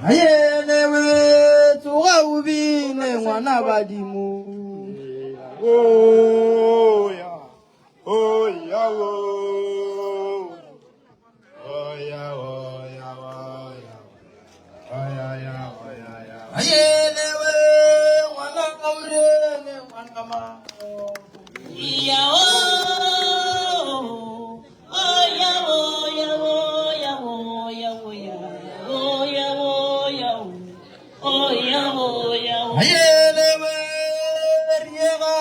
Ayelewe tsoga o bine ngwana badimo. Ayelewe ngwana morene ngwana ma. Ayelewe riega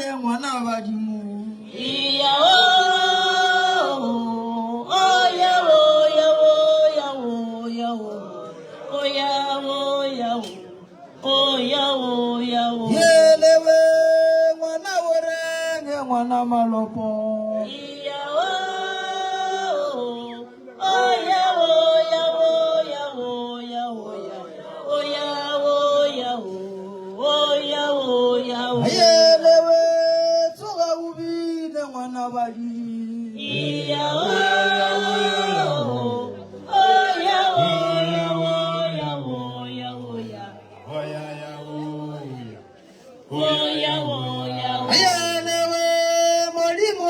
ye ngwana badimo. Yelewe ngwana borenge ngwana malopo. Yelewe tsoga o bine ngwana badimo. Ayelewe molimo.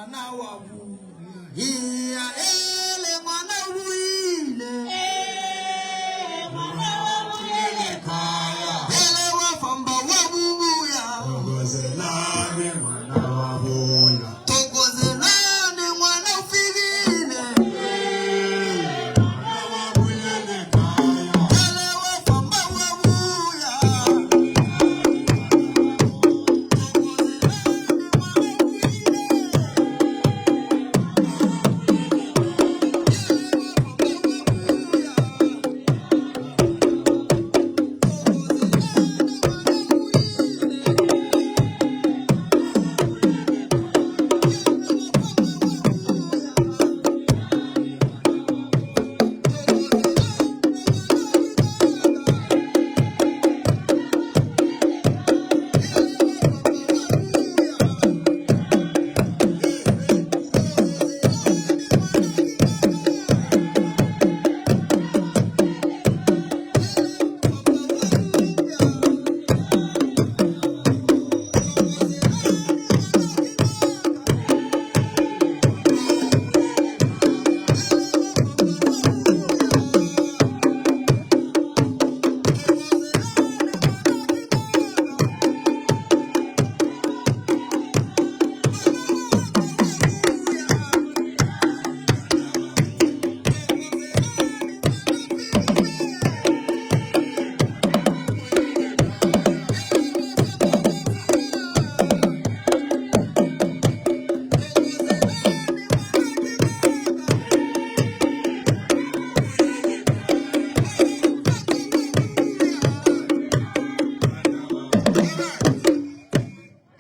ngwana wa buya. Ea ele ngwana o buile. Ee, ngwana wa boele Khaya. Ele wa famba wa buya. Thokozelani ngwana wa boya. Thokozelani ngwana o fikile. Ee, ngwana wa boele khaya. Ele wa famba wa buya.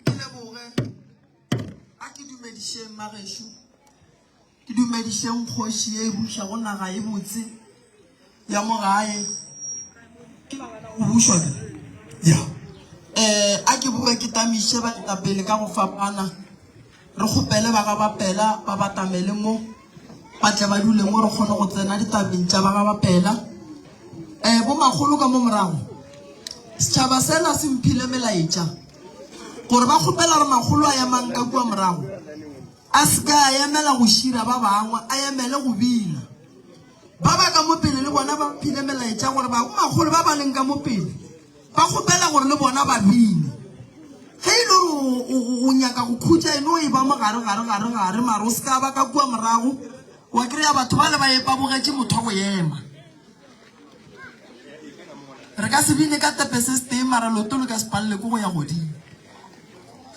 Ke leboge a ke dumedišeng magešo ke dumedišeng kgoši ye e bušago naga e botse ya mo gae ke go bušwa ke Ya. um a ke boge ke tamiše baetapele ka go fapana re kgopele ba ga bapela ba batamele mo ba tle ba dule mo re kgone go tsena ditabeng tša ba ga bapela um bomakgolo ka mo morago setšhaba sela se mphile melaetša gore ba kgopela gore makgolo a emang ka kua morago a se ka a emela go šira ba bangwe a emele go bina ba ba ka mo pele le bona ba mphile melaetša gore ba makgolo ba ba leng ka mo pele ba kgopela gore le bona ba bine ge e le gore o nyaka go khutša eno e ba mo gare gare gare gare mare o se ka ba ka kua morago wa kry-a batho ba le ba epabogetše motho wa go ema re ka se bine ka tepe se setee mara loto le ka se palele ko go ya godimo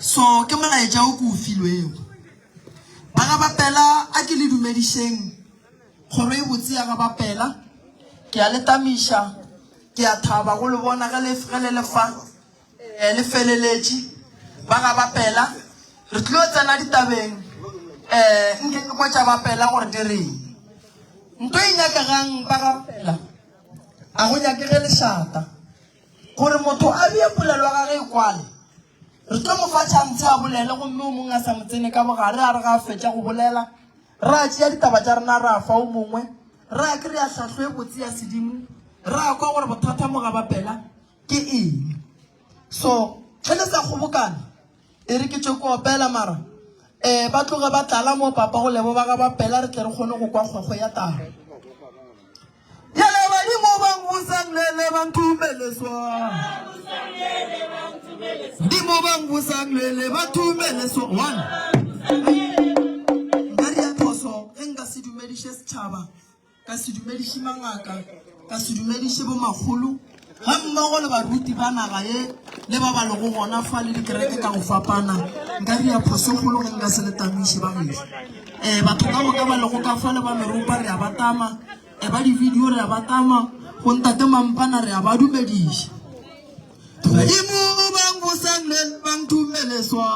so ke molaetša o ke o filwego ba ga bapela a ke le dumedišeng kgoro e botse ya ga bapela ke a le tamiša ke a thaba go le bona ge le ge le le fa eh, le feleletše ba ga bapela re tlilo tsena ditabeng um nke ke kwa tša bapela gore di reng nto e nyakegang ba ga bapela a go nyakege lešata gore motho a bee polelo ya gage e kwale re tlo mo fa chance a bolele gomme o mongwe a sa mo tsene ka bogare a re ga a fetša go bolela ra tšea ditaba tša rena ra fa o mongwe ra kry-a hlahlo e botse ya sedimo ra kwa gore bothata mo ga bapela ke eng so ge le sa kgobokana e re ke tšwe ko opela mara um ba tloge ba tlala mo papa go lebo ba ga bapela re tle re kgone go kwa kgwekgwe ya taba yale badimo ba ngusang lele ba nthumeleswa dimo ba ngusang lele ba nthumeleswa one nka ria phoso ge nka se dumediše setšhaba ka se dumediše mangaka ka se dumediše bomakgolo ga mmogo le baruti ba naga ye le ba ba lego gona fa le dikereke ka go fapana nka ria phoso kgolo ge nka se le tamiše ba gešo um batho ka moka ba lego ka fa le ba meropa re a ba tama um ba di-video re a ba tama go ntate mampana re a ba dumediša badimo bang bosang le bang thumeleswa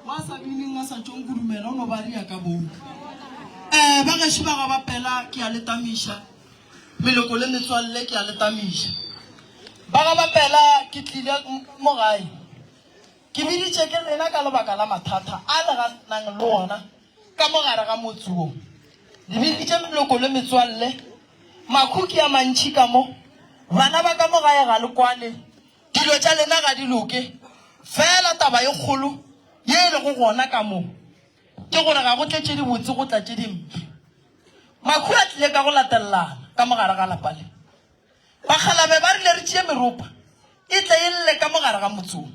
Wa sa bineng a sa tšong kudumela o no ba ria ka boo. Eh ba gešo ba ga ba pela ke a le tamiša. Meloko le metswalle ke a le tamiša. Ba ga ba pela ke tlile mo gae. Ke biditše ke lena ka lebaka la mathata a le ganang le ona ka mo gare ga motse wo. Le biditše meloko le metswalle, makhu ke a mantši ka mo, bana ba ka mo gae ga le kwane, dilo tša lena ga di loke. Fela taba e kgolo ye e lego gona ka mo ke gore ga go tle tše dibotse go tla tše dimpe. Makhu a tlile ka go latelelana ka mo gare ga lapa le. Bakgalabe ba rile re tšee meropa e tle e lle ka mo gare ga motse wo.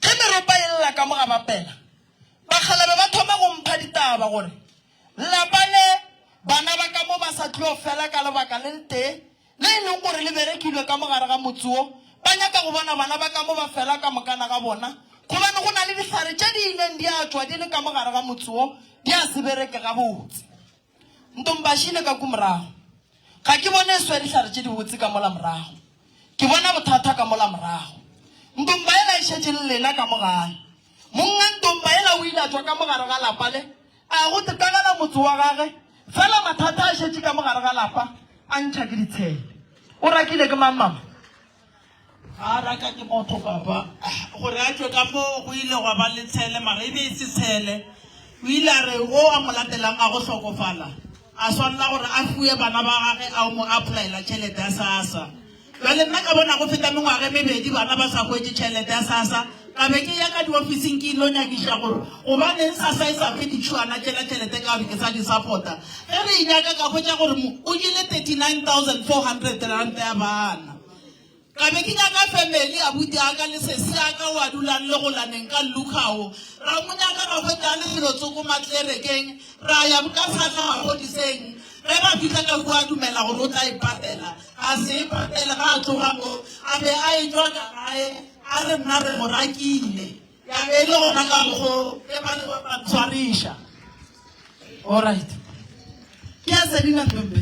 Ge meropa e lla ka mo ga Bapela, bakgalabe ba thoma go mpha ditaba gore lapa le bana ba ka mo ba sa tlo fela ka lebaka le letee le e leng gore le berekilwe ka mo gare ga motse wo. Ba nyaka go bona bana ba ka mo ba fela ka mokana ga bona gobane go na le dihlare tše di ileng di a tšwa di le ka mo gare ga motse wo di a se bereke gabotse. Ntombašile ka ku morago. Ga ke bone e swere dihlare tše dibotse ka mola morago. Ke bona bothata ka mola morago. Ntomba yela e šetše le lena ka mo gae. Monga ntomba yela o ile a tšwa ka mo gare ga lapa le, a ya go tekagela motse wa gage, fela mathata a šetše ka mo gare ga lapa, a ntšha ke ditshele. O rakile ke mang mama? Ga a raka ke motho papa. Gore a tšwe ka moo go ile gwa ba le tshele mara e be e se tshele. O ile a re wo a mo latelang a go hlokofala a swanela gore a fiwe bana ba gage a mo applyela tšhelete ya SASSA. Bjale nna ka bona go feta mengwaga e mebedi bana ba sa hwetše tšhelete ya SASSA. Ka be ke ya ka diofising ke ilo nyakiša gore gobaneng SASSA e sa fe ditšhuana tšela tšhelete ka gore ke sa di support-a. Ge re e nyaka ka hwetša gore o jele 39,400 rand ya bana. Ka be ke nyaka family, abuti a ka le sesi a ka o a dulang le golaneng ka Lukhau. Ra mo nyaka ra hwetša a le felotsoko matlerekeng, ra ya ka sahla maphodiseng. Ge ba fihla ka kua a dumela gore o tla e patela. A se e patele ga a tloga mo a be a etšwa ka gae a re nna re mo rakile. Ya be e le gona ka mokgo ge ba le ba ntshwariša. Alright. Ke ya Selina Ntombe.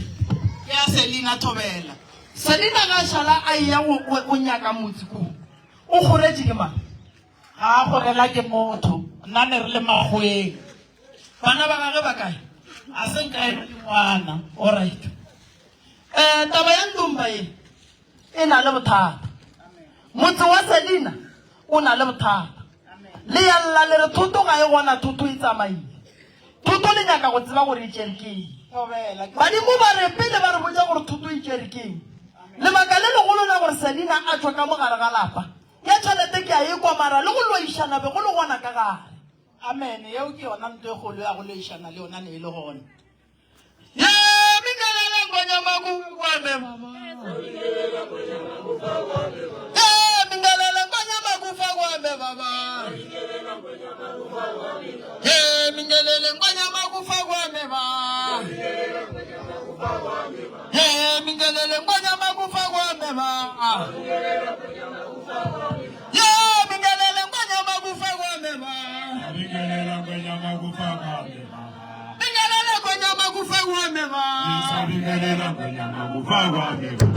Ke ya Selina Thobela. Selina ga a šala a eya go, go, go nyaka motse koo. O kgoretše ke mang? Ga a kgorela ke motho. Nna ne re le makgoweng. Bana ba gage ba kae? A se nka e le ngwana. Alright. Eh, taba ya Ntomba ye e na le bothata. Motse wa Selina o na le bothata. Le ya lla le re thoto ga e gona, thoto e tsamaile. Thoto le nyaka go tseba gore e tšere ke eng. Badimo ba re pele ba re botša gore thoto e tšere ke eng. Lebaka le legolo la gore Selina a tšwe ka mo gare ga lapa, ya tšhelete ke a e kwa mara le go loišana be go le gona ka gare. Amen, yeo ke yona nto e kgolo ya go loišana le yona ne e le gona. Bingelela ngonyama kufa kwami ba. Bingelela ngonyama kufa kwami ba.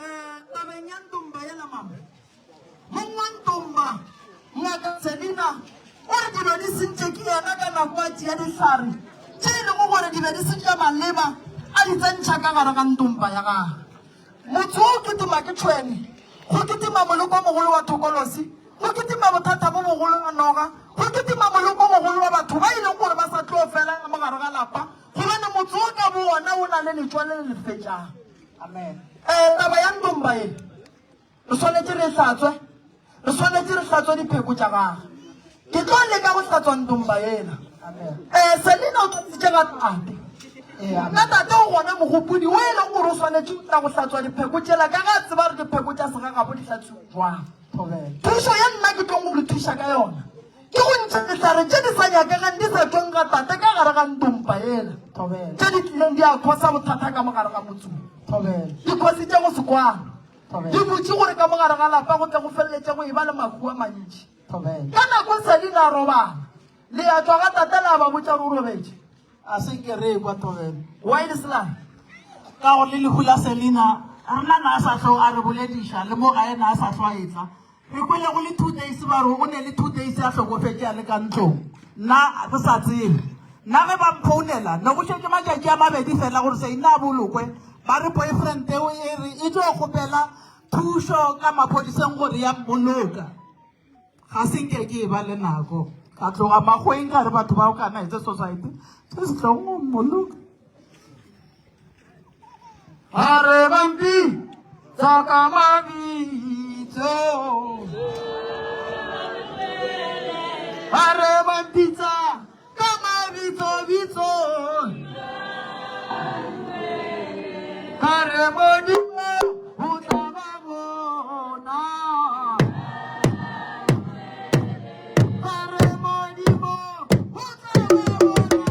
Eh, tabeng ya Ntomba yela mama, mong wa Ntomba, Ngaka Selina, o re dilo di sentše ke yena ka nako a tšea dihlare tše e lego gore di be di se tša maleba a di tsentšha ka gare ga Ntomba ya gagwe. Motse wo o kitima ke tšhwene, go kitima moloko o mogolo wa thokolosi, go kitima bothata bo bogolo wa noga, go kitima moloko o mogolo wa batho ba e lego gore ba sa tlo fela ka mo gare ga lapa, gobane motse wo ka bowona o na le letšwa le le lefetšago. Amen. Eh, taba ya ndomba ye, re swanetše re e hlatswe. Re swanetše re hlatswe dipheko tša gagwe. Ke tlo leka go hlatswa ndomba yela. Eh, Selina o tlatsitše ga tate. Nna tate o gona mogopodi o e leng gore o swanetše o tla go hlatswa dipheko tšela ka ge a tseba gore dipheko tša segagabo di hlatswiwa jwang. Thušo ye nna ke tlong go le thuša ka yona ke go ntšha dihlare tše di sa nyakegang di sa tšweng ga tate ka gare ga ntompa yela, tše di tlileng di a khosa bothata ka mo gare ga motse wo. Di khositše go se kwane. Di butše gore ka mo gare ga lapa go tle go feleletše go eba le mahu a mantši. Ka nako Selina a robala. Le ya tšwa ga tate la ba botša gore o robetše. A se nke re ekwa thobela. Why le selane? Ka gore le lehu la Selina, rena na a sa hlo a re bolediša, le mo gae na a sa hlo a etla. Re kwele go le 2 days ba re o ne le 2 days a hlokofetše a le ka ntlong. Nna re sa tsebe. Nna ge ba mphounela, ne go šetše matšatši a mabedi fela gore Selina a bolokwe, ba re boyfriend eo e re e tlo kgopela thušo ka maphodiseng gore ya mmoloka. Ga se nke ke eba le nako. Ka tloga makgoweng ka re batho ba organize society se se tlong go mmoloka. A re ba mpitsa ka mabitso. A re ba mpitsa ka mabitso bitso. Ka re Modimo o tla ba bona. Ka re Modimo o tla ba bona.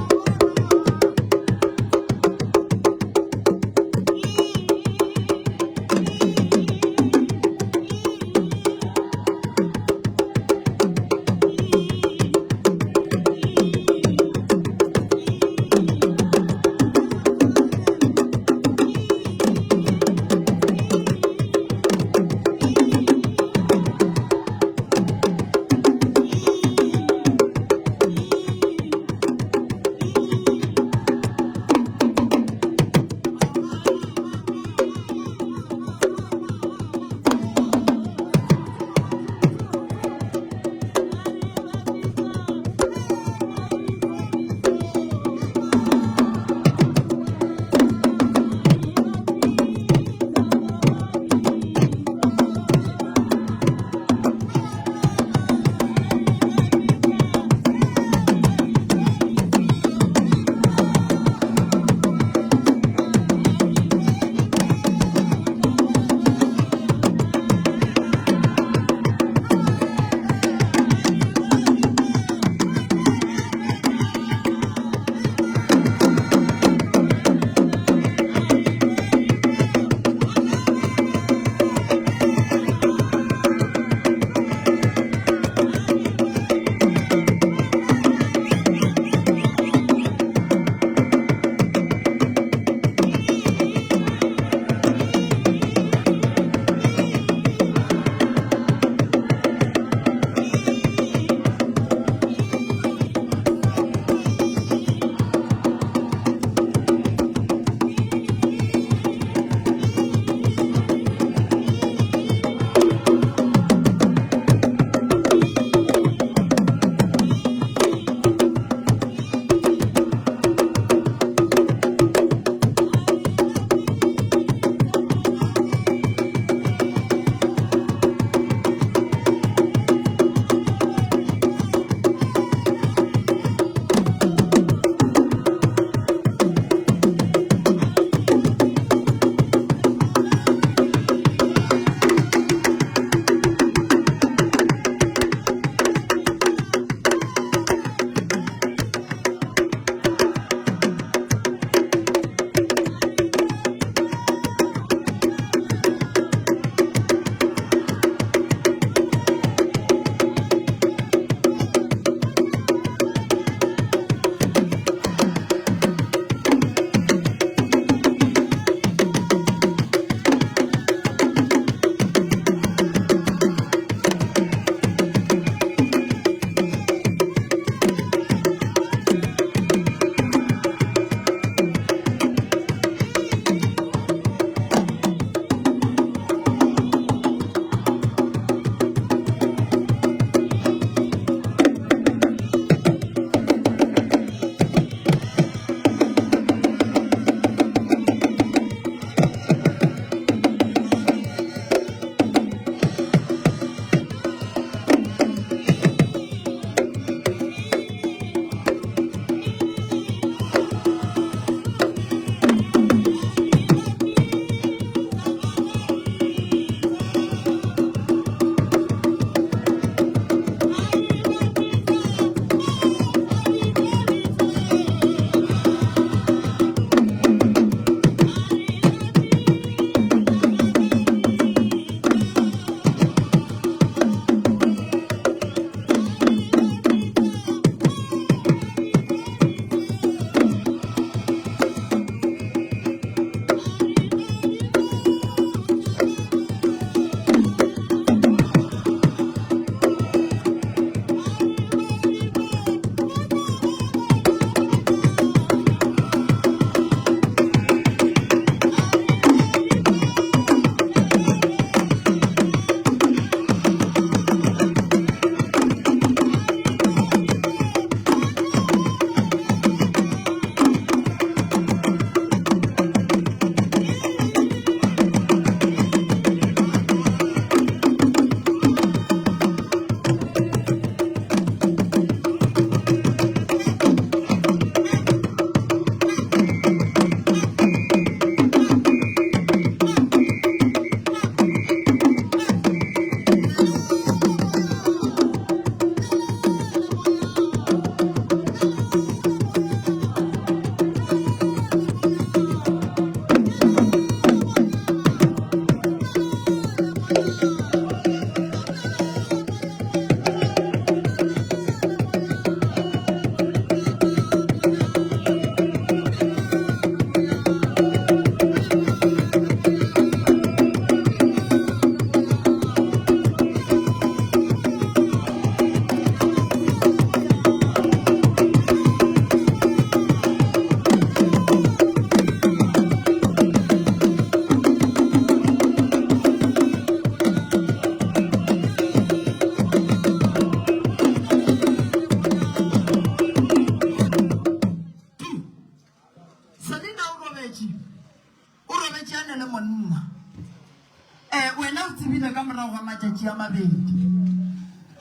Wena o tsebile ka morago ga matšatši a mabedi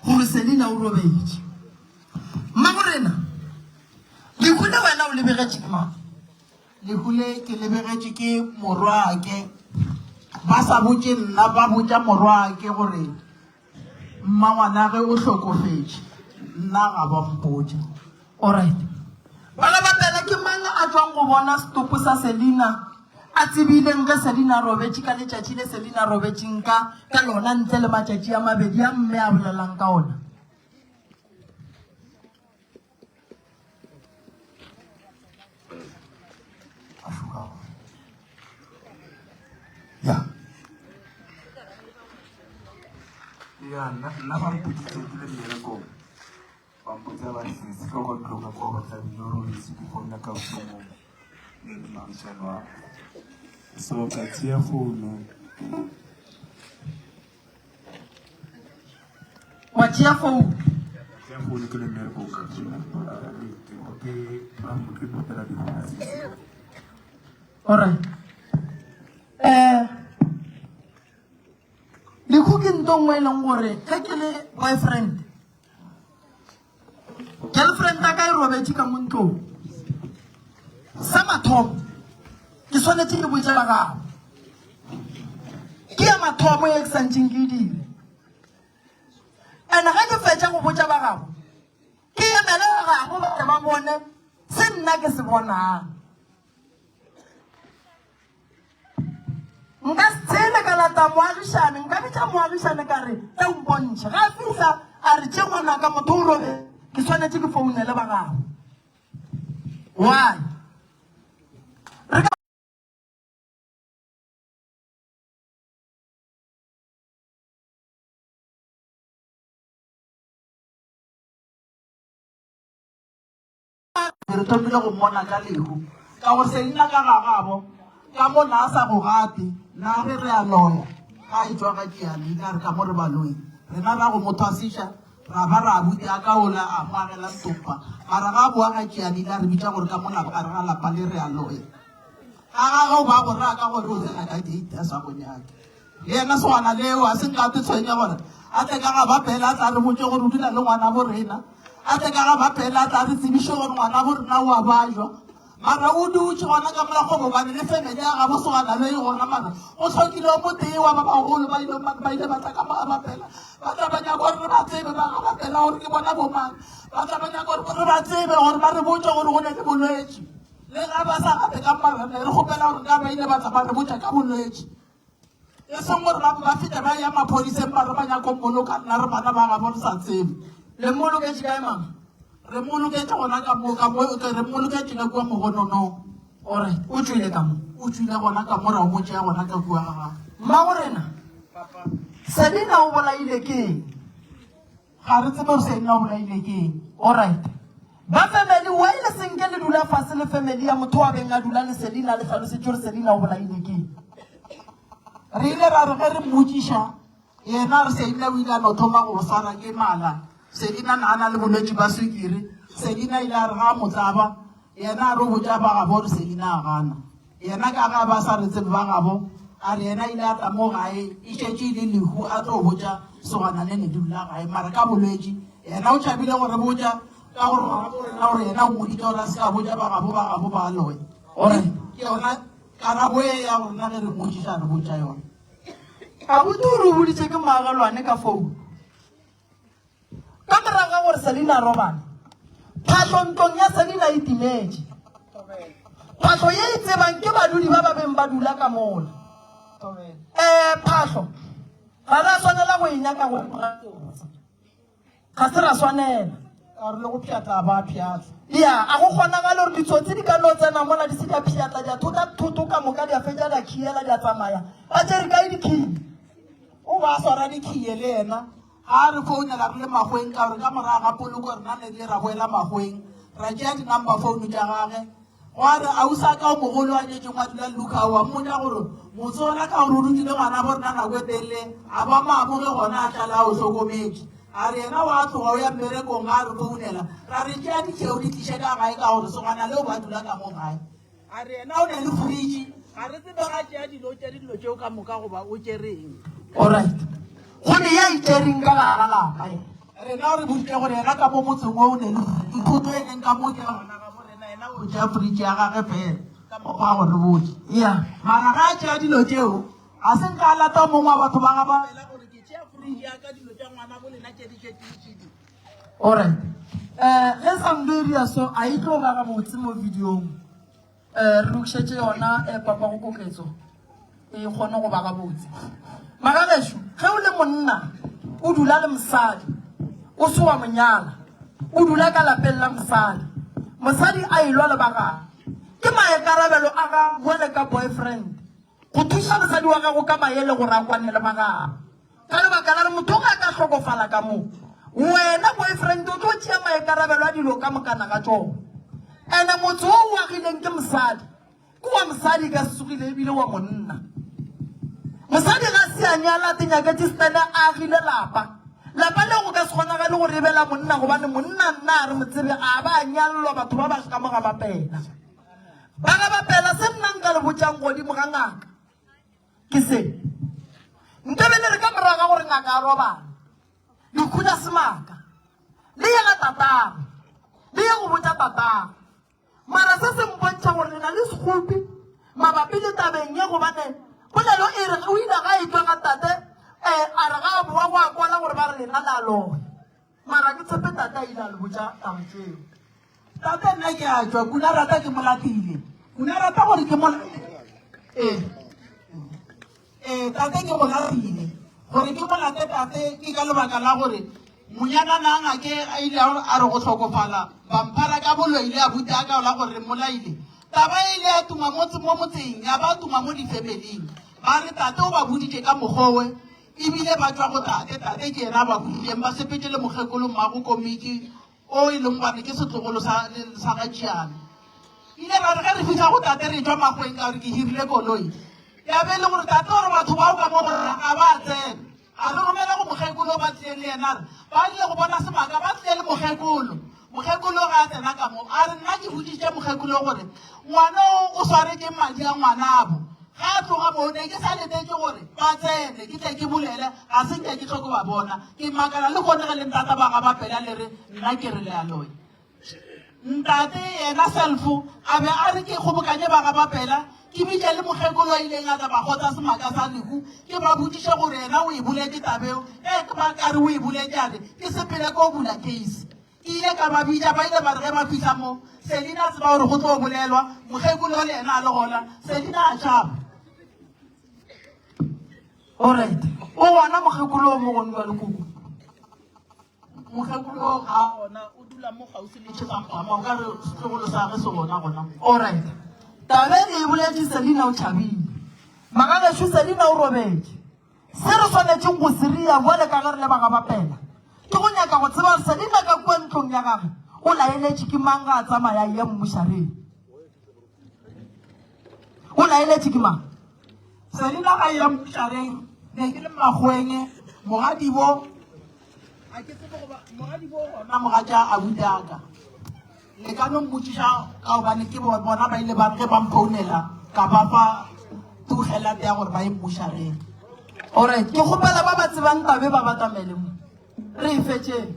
gore Selina o robetše. Mmagorena, lehu le wena o le begetše ke mang? Lehu le ke le begetše ke morwake. Ba sa botše nna, ba botša morwake gore mmangwanage o hlokofetše. Nna ga ba mpotša. Alright. Bana ba Pele, ke mang a tšwang go bona setopo sa Selina a tsebileng ge Selina a robetše ka letšatši le Selina a robetšeng ka ka lona ntle le matšatši a mabedi a mme a bolelang ka ona? Ya. Ya, nna nna ba mpoditse ke le mmerekong. Ba mpotsa ba re sesi ka kwa ntlong ka kwa ba tla bile o robetse ke founa ka mong le le moagišane wa ka. So ka tšea founu. Wa tšea founu. Tšea founu ke le mmerekong ka tšea ke ba ke mopela dikgomo. Alright. Eh Lehu ke nto nngwe e leng gore ge ke le boyfriend girlfriend ya ka e robetše ka mo ntlong sa mathomo ke swanetše ke botše ba gabo ke ya mathomo e ke santšeng ke e dire and ge ke fetša go botša ba gabo ke emele ba gabo ba tle ba bone se nna ke se bonang. Nka se tshele ka lata moagišane, nka bitša moagišane ka re, Tla o mpontšhe. Ge a fihla a re, Tše ngwanaka, motho o robetše, ke swanetše ke founele ba gago. Why? Re ka. Re thomile go mmona ka lehu, ka gore Selina ka ga gabo ka mo na a sa go gate, na re re a loya ga a etšwa ga Tšiane, ile a re ka mo re baloi, rena ra go mo thwasiša, ra ba ra abuti a ka ola a mo agela ntompa, mara ga a boa ga Tšiane ile a re bitša gore ka mo gare ga lapa le re a loya. Ga gagwe o ba go raya ka gore o tsena ka gate a sa go nyake. Le yena sogana leo a se nka a te tshwenya gore a tle ka ga ba pele a tla re botše gore o dula le ngwanabo rena, a tle ka ga ba pele a tla re tsebiše gore ngwanabo rena o a bajwa. Mara o dutše gona ka mola gobane le family ya gabo sogana le e gona, mara go hlokile o motee wa ba bagolo ba ile ba ile ba tla ka mo ga ba pela, ba tla ba nyaka gore re ba tsebe ba ga ba pela gore ke bona bomang, ba tla ba nyaka gore re ba tsebe gore ba re botše gore go ne le bolwetši. Le ga ba sa gape ka mara ne re kgopela gore ka ba ile ba tla ba re botša ka bolwetši. E seng gore ba ba feta ba ya maphodiseng ba re ba nyaka go mmoloka, nna re bana ba gabo re sa tsebe. Le mmoloketše kae mama? Re mmoloketše gona ka mo, ka mo, re mmoloketše ka kua mogononong. Ore o tšwile ka mo? O tšwile gona ka mo, ra o mo tšea gona ka kua ga gagwe. Mmagorena, Selina o bolaile ke eng? Ga re tsebe gore Selina o bolaile ke eng. Alright. Ba family, why le senke le dula fase le family ya motho wa beng a dula le Selina le hlalosetše gore Selina o bolaile ke eng? Re ile ra re ge re mmotšiša, yena a re Selina o ile a no thoma go swara ke mala. Selina na a na le bolwetši ba swikiri. Selina ile a re ga a mo tlaba, Yena a re o botša ba gabo gore Selina a gana. Yena ka ge a ba sa re tsebe ba gabo, a re yena ile a tla mo gae e šetše e le lehu a tlo botša sogana le ne le dula gae mara ka bolwetši. Yena o tšhabile go re botša ka gore gona bo rena gore yena o mmoditše gore a se ka botša ba gabo ba gabo ba loya. Gore ke yona karabo e ya gore na ge re mmotšiša re botša yona. Abuti o re o boditše ke moagelwane ka founu. Ka morago ga gore Selina a robale, phahlo ntlong ya Selina e timetše. Phahlo ye e tsebang ke badudi ba ba beng ba dula ka mola. Ee, phahlo ga ra swanela go e nyaka go ga se ra swanela. Ka re le go pšhatla ba pšhatla. Ya, a go kgonagale gore ditsotsi di ka no tsena mola di se di a pšhatla, di a thota thoto ka moka, di a fetša di a khiela, di a tsamaya. Ba tšere kae dikhiye? O ba swara dikhiye le yena. Ga re founela re le Magweng ka gore ka morago ga poloko rena ne re ra boela Magweng ra tšea di-number phone tša gage. Gwa re ausi ka o mogolo a nyetšeng wa dula Luka wa mmotša gore motse ona ka gore o dutše le ngwana bo rena nako e telele a ba mo amoge gona a šale a o hlokometše. A re yena wa tloga o ya mmerekong ga a re founela ra re tšea ditšheo di tliše ka gae ka gore sogana leo ba dula ka mo gae. A re yena o na le fridge ga re tsebe ga tšea dilo tšere dilo tšeo ka moka goba o tšereng. Alright. Go ne ya itšereng ka gare ga lapa ye. Rena o re boditše gore yena ka mo motseng wo o ne le dithoto e leng ka mo ke ya gona ga bo rena, yena o tšea fridge ya gage fela ka mokgwa wa go re botša. Ya. Mara ga a tšea dilo tšeo, ga se nka a lata o mongwe wa batho ba ga ba Pela gore ke tšea fridge ya ka dilo tša ngwana bo lena tše di šetše di. Alright. Eh, ge sound e ria so, a e tlo ba gabotse mo videong. Eh, re lokišetše yona eh, papa go koketso e kgone go ba gabotse. Magagešo, ge o le monna o dula le mosadi o se wa monyala, o dula ka lapeng la mosadi, mosadi a elwa le ba gagwe, ke maikarabelo a gago bjale ka boyfriend go thuša mosadi wa gago ka maele gore a kwane le ba gagwe. Ka lebaka la gore motho ge a ka hlokofala ka mo, wena boyfriend o tlo tšea maikarabelo a dilo ka mokana ga tšona. Ene motse wo o agileng ke mosadi, ke wa mosadi ka se tsogile ebile wa monna. Mosadi ga se a nyala a tenyaketše stene a agile lapa. Lapa leo go ka se kgonagale gore e be la monna gobane monna nna a re mo tsebe a ba a nyallwa batho ba ba ka mo ga Bapela. Ba ga Bapela se nna nka le botšang godimo ga ngaka Ke se. Nkabe le re ka morago ga gore ngaka a robale, lehu la semaka, le ye ga tatagwe, le ye go botša tatagwe. Mara se se mpontšha gore le na le sekgopi mabapi le tabeng ye, gobane polelo e re o ile ga etšwa ga tate, eh, a re ga a boa go a kwala gore ba re lena le a loya. Mara ke tshepe tate a ile a le botša taba tšeo. Tate nna ke a tšwa, kuna rata ke mo latile. Kuna rata gore ke mo Ee. Ee, tate ke mo latile. Gore ke mo late tate ke ka lebaka la gore monyana na ngake a ile a re go hlokofala ba mphara ka boloi le abuti a ka la gore re mmolaile. Taba e ile ya tuma mo mo motseng ya ba tuma mo difemeling. Ba re tate o ba boditše ka mokgowe E bile ba tšwa go tate, tate ke yena a ba hudileng, ba sepetše le mokgekolo mmago Komiki o e leng gore ke setlogolo sa, sa ga Tšiane. Ile ra re ge re fihla go tate re tšwa Makgweng ka gore ke hirile koloi, ya be e le gore tate o re batho bao ka mo go rena ga ba tsena. A re romela go mokgekolo o ba tlileng le yena, a re ba rile go bona semaka ba tlile le mokgekolo. Mokgekolo ge a tsena ka mo, a re nna ke boditše mokgekolo gore ngwana o o swaretše madi a ngwanabo. Ge a tloga moo ne ke sa letetše gore ba tsene ke tle ke bolele, ga se nke ke hloke ba bona. Ke makala le gone ge le ntata ba ga Bapela le re nna ke re le a loya. Ntate yena selfo a be a re ke kgobokanye ba ga Bapela ke bitše le mokgekolo a ileng a tla ba kgotsa semaka sa lehu ke ba botšiše gore yena o e boletše tabeo. Ge ba ka re o e boletše a re ke sepele ko bula case. Ke ile ka ba bitša, ba ile ba re ge ba fihla mo, Selina a tseba gore go tlo bolelwa, mokgekolo le yena a le gona, Selina a tšhaba. Alright. O gona mokgekolo o mo gone jwale koko? Mokgekolo o ga a gona, o dula mo kgauswi le Tšhesampama, o ka re setlogolo sa ge se gona gona mo. Alright. Taba e re e boletše Selina o tšhabile. Magagešo Selina o robetše. Se re swanetšeng go se ria bjale ka ge re le ba ga Bapela, ke go nyaka go tseba gore Selina ka kua ntlong ya gagwe o laeletše ke mang ge a tsamaya a eya mmušareng. O laeletše ke mang? Selina ga eya mmušareng, ne ke le Makgoeng, mogadibo, ga ke tsebe goba mogadibo gona mogatša abuti a ka. Le ka no mmotšiša ka gobane ke bona ba ile ba re ge ba mphounela ka ba fa tugelate ya gore ba ye mmušareng. Alright, ke kgopela ba ba tsebang tabe ba batamele mo. Re e fetšeng.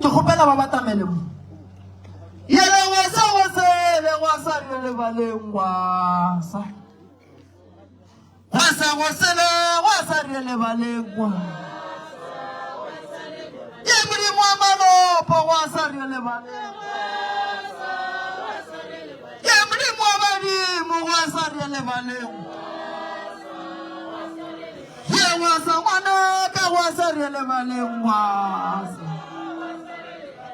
Ke kgopela ba batamele mo. Yele wa sa wa sele wa sa re lebaleng wa sa. Gwa sa go sele gwa sa re lebaleng gwa. Ye Modimo wa malopo gwa sa re lebaleng. Ye Modimo wa badimo gwa sa re lebaleng. Ye gwa sa ngwana ka gwa sa re lebaleng gwa sa.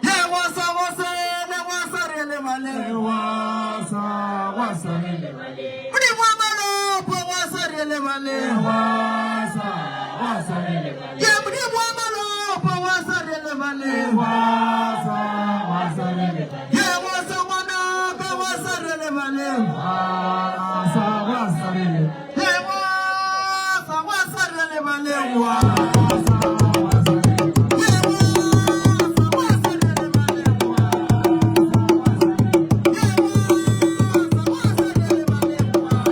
Ye gwa sa go sele gwa sa re lebaleng. Gwa sa gwa sa re lebaleng. Modimo wa malopo gwa sa re lebaleng. Gwa sa gwa sa re lebaleng. Ye Modimo wa malopo gwa sa re lebaleng. Gwa sa gwa sa re lebaleng. Ye gwa sa ngwana ka gwa sa re lebaleng. Gwa sa gwa sa re lebaleng. Ye gwa sa gwa sa re lebaleng gwa. Gwa sa gwa sa re lebaleng. Ye gwa sa gwa sa re lebaleng gwa. Ye gwa sa gwa sa re lebaleng gwa.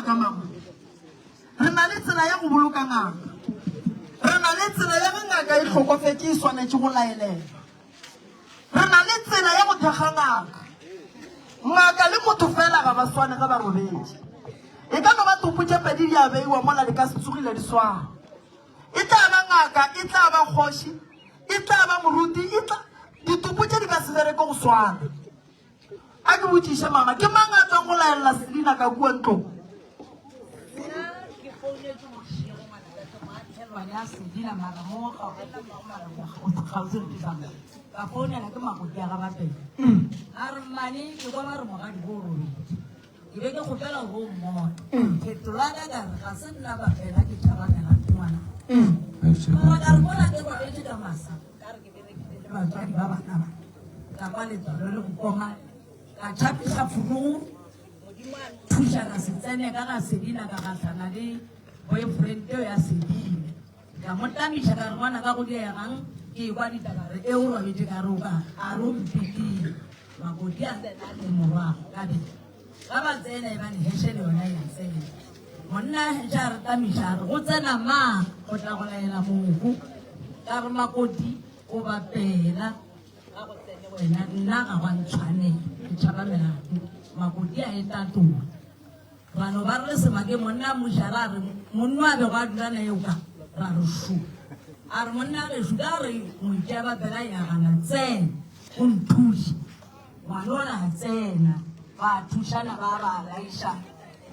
ngaka, mama. Re na le tsela ya go boloka ngaka. Re na le tsela ya ge ngaka e hlokofetše e swanetše go laelelwa. Re na le tsela ya go thekga ngaka. Ngaka le motho fela ga ba swane ge ba robetše. E ka no ba topo tše pedi di a beiwa mola di ka se tsogile di swana. E tla ba ngaka, e tla ba kgoši, e tla ba moruti, e tla... Ditopo tše di ka se bereke go swana. A ke botšiše mama, ke mang a tswang go laelela Selina ka kua ntlong? Nna ke founetše bošego ngwana ka ke moatlhelwane a Selina mara mo kgauswi le Thusang. Ka founela ke makoti a ga Bapele. A re mmane ke kwa ba re mogadi bo o robetše. Ke be ke kgopela go mmona. Phetolo ya ka ka re ga se nna Bapela ke tšhaba melato ngwana. Mara ka re mola ke robetše ka masa ka re ke berekile le batswadi ba bana ba. Ka kwa letswalo le nkoma ka tšhapiša furugu. Modimo a nthuša ka se tsene ka ga Selina ka gahlana le boyfriend eo ya Selina. Ka mo tamiša ka re ngwana ka go diegang ke ekwa ditaba re e o robetše ka re o ka a re o mpetile. Makoti a tsena le morwago ka be ga ba tsena e bane heshe le yona ya tsena. Monna heshe a re tamiša a re go tsena mang go tla go laela mohu. Ka re makoti o ba pela ga go tsene wena nna ga gwa ntshwanela ke tšhaba melato. Makoti a e tatola. Ba no ba re le sebakeng, monna a mmuša a re, Monno a bego a dula naye o ka? Ra re, Šo. A re, Monna gešo, ka re ngwetši ya Bapela ya gana, tsena o nthuše. Ngwana ola a tsena, ba thušana ba ba laiša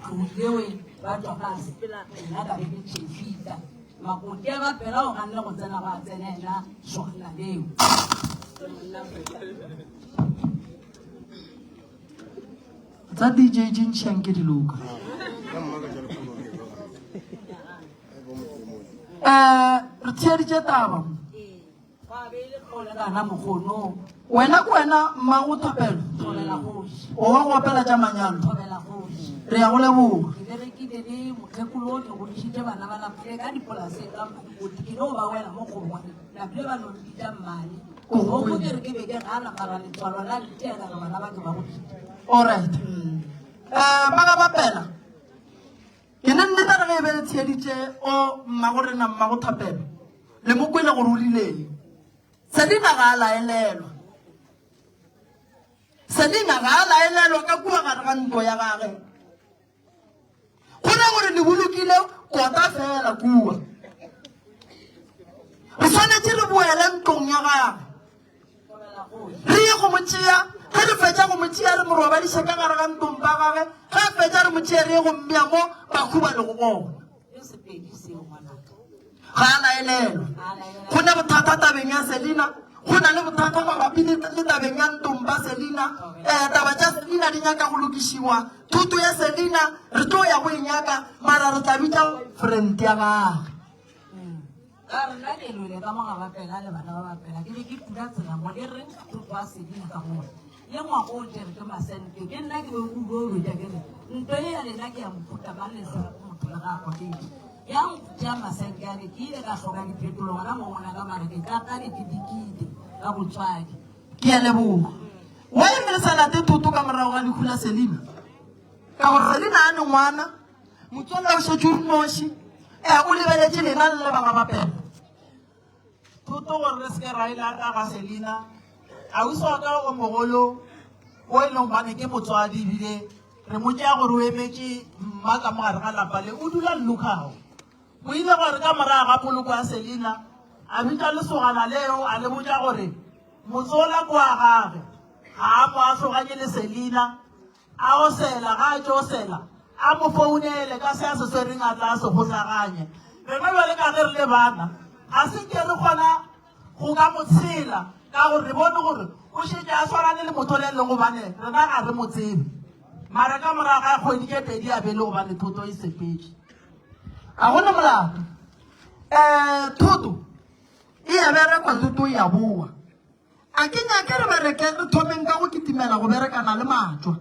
tlou yewe, ba tšwa ba sepela, nna ka be ke tšhefita. Makoti a Bapela o ganne go tsena, gwa tsena yena sogana leo. Tsa DJ tše ntši anke di loka. Eh, re theeditše taba. Wena ke wena mmago Thapelo. O wa go opela tša manyalo. Re ya go leboga. Ke berekile le mokgekolo ke godišitše bana ba lapile ka dipolaseng ka makoti ke no ba wela mo gongwe napile ba no mpitša mmane gogo ke re ke be ke gana mara letswalo la ntiela re bana ba ke ba godišitše Alright. Eh, ba ga bapela. Ke ne nnete re ge e be le theeditše o mmago rena mmago Thapelo. Le mo kwele gore o rileng. Selina ga a laelelwa. Selina ga a laelelwa ka kua gare ga ntlo ya gage. Go ra gore le bolokile kota fela kua. Re swanetše re boele ntlong ya gagwe. Re ye go mo tšea. Ge re fetša go mo tšea re mo robadiše ka gare ga ntlong ba gage. Ge a fetša re mo tšee re ye go mmea mo bahu ba lego gona. Ga a laelelwa. Go ne bothata tabeng ya Selina. Go na le bothata mabapi le, le tabeng ya Ntomba Selina. Eh, taba tša Selina di nyaka go lokišiwa. Thuto ya Selina re tlo ya go e nyaka, mara re tla bitša friend ya gagwe. Ka re nna ke lwele ka mo ga Bapela le bana ba Bapela, ke be ke pula tsela mo e reng thoto a Selina ka gore le ngwago o tšere ke masente ke nna ke be ke ulo lwetša ke re nto ye ya lena ke ya mohuta mang le hlola ko motho le ga a kwaketše ya tšea masenke ale ke ile ka hloka diphetolo gona mo ngwana ka mara ke katane ke dikile ka botswadi. Ke a leboga. Why re sa late thoto ka morago ga lehu la Selina? Ka gore Selina a ne ngwana, motswala o šetše o nnoši, eh, o lebeletše lena le le ba ga Bapela. Thoto gore re se ke ra e lata ga Selina, ausi wa ka o mogolo o e leng gobane ke motswadi ebile re mo tšea gore o emetše mma ka mo gare ga lapa le, o dula Lukau. O ile gore ka morago ga poloko ya Selina, a bitša lesogana leo a le botša gore motsola kwa gage ga a mo ahloganye le Selina, a osela, ga a tšo osela a mo founele ka se a se swereng a tla a se gohlaganye. Rena bjale ka ge re le bana ga se nke re kgona go ka mo tshela ka gore re bone gore o šetše a swarane le motho le leng gobane rena ga re mo tsebe. Mara ka morago ga kgwedi tše pedi a be le gobane thoto e sepetše. Ga go na molato. Um thoto e ya berekwa, thoto e ya boa. A ke nyake re bereke, re thomeng ka go kitimela go berekana le matšwa.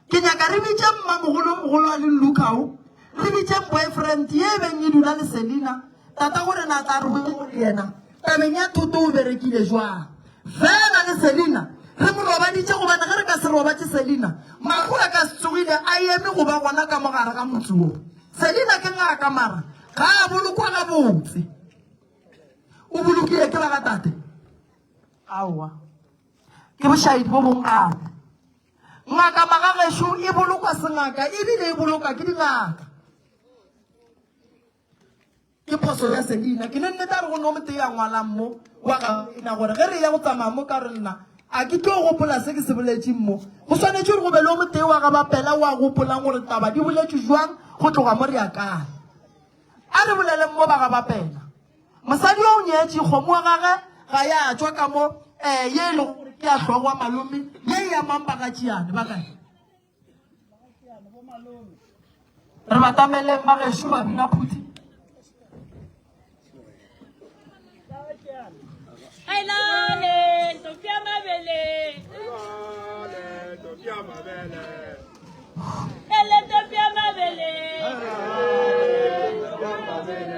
Ke nyaka re bitšeng mmamogolo yo mogolo a leng Lukau, re bitšeng boyfriend ye e beng e dula le Selina, tatago rena a tla re botše gore yena tabeng ya thoto o berekile jwang. Fela le Selina re mo robaditše gobane ge re ka se robatše Selina, mahu a ka se tsogile. tšamile a eme go ba gona ka mo gare ga motse wo. Selina ke ngaka mara ga a bolokwa gabotse. O bolokile ke ba ga tate? Aowa. Ke bošaedi bo bong gape. Ngaka magagešo e bolokwa sengaka ebile e bolokwa ke dingaka. Ke phoso ya Selina. Ke ne nnete a re go no motee a ngwalang mo wa ga ena gore ge re ya go tsamaya mo ka re nna a ke tlo gopola se ke se boletšeng mo. Go swanetše gore go be le o motee wa ga Bapela o a gopolang gore taba di boletšwe jwang go tloga mo re ya kae. A re boleleng mo ba ga Bapela. Mosadi yo o nyetše, kgomo wa gage ga ya tšwa ka mo um ye e lego gore ke ya hlogo wa malome ye e amang bagatšiane ba kae. Re batameleng ba gešo ba bina phuthi. Ailane, ntombi ya mabele. Ele ntombi ya mabele. Ailane, ntombi ya mabele. Ntombi ya mabele.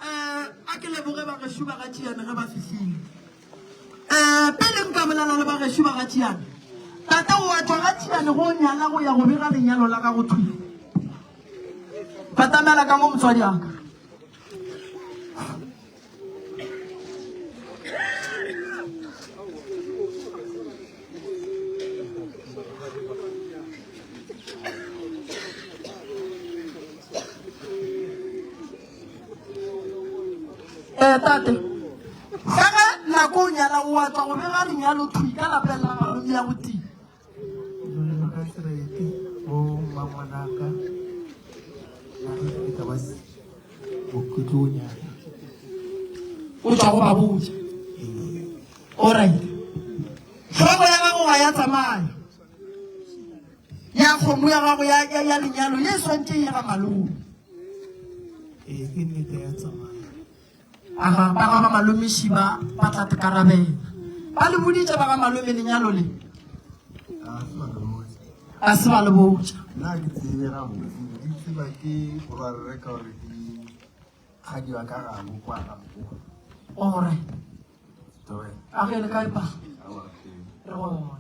Um a ke leboge bagešo ba ga Tšiane ge ba fihlile. Um pele nka bolela le bagešo ba ga Tšiane, tate o a tšwa ga Tšiane go nyala go ya go bega lenyalo la gago thwi. Batamela ka mo motswadi aka. Eh, tate ka ge nako o nyala o atla go bega lenyalo thwi ka lapeng la gago ya go tia ka serete bo mmangwanaka e ka ba ke tlo nyala o tšwa go ba botša alright hlogo ya gago ga ya tsamaya ya kgomo ya gago ya, ya, ya lenyalo ye e swantše ye ga malome ee ke nnete ya tsamaya aga ba ga ba malome šiba ba tla tekarabela ba le boditše ba ga malome lenyalo le a se ba le botša nna ke tsebe gabotse di tseba ke borwarre ka gore di kgadiwa ka gabo kwa ga mokgwa ore a ge le kae pa re gona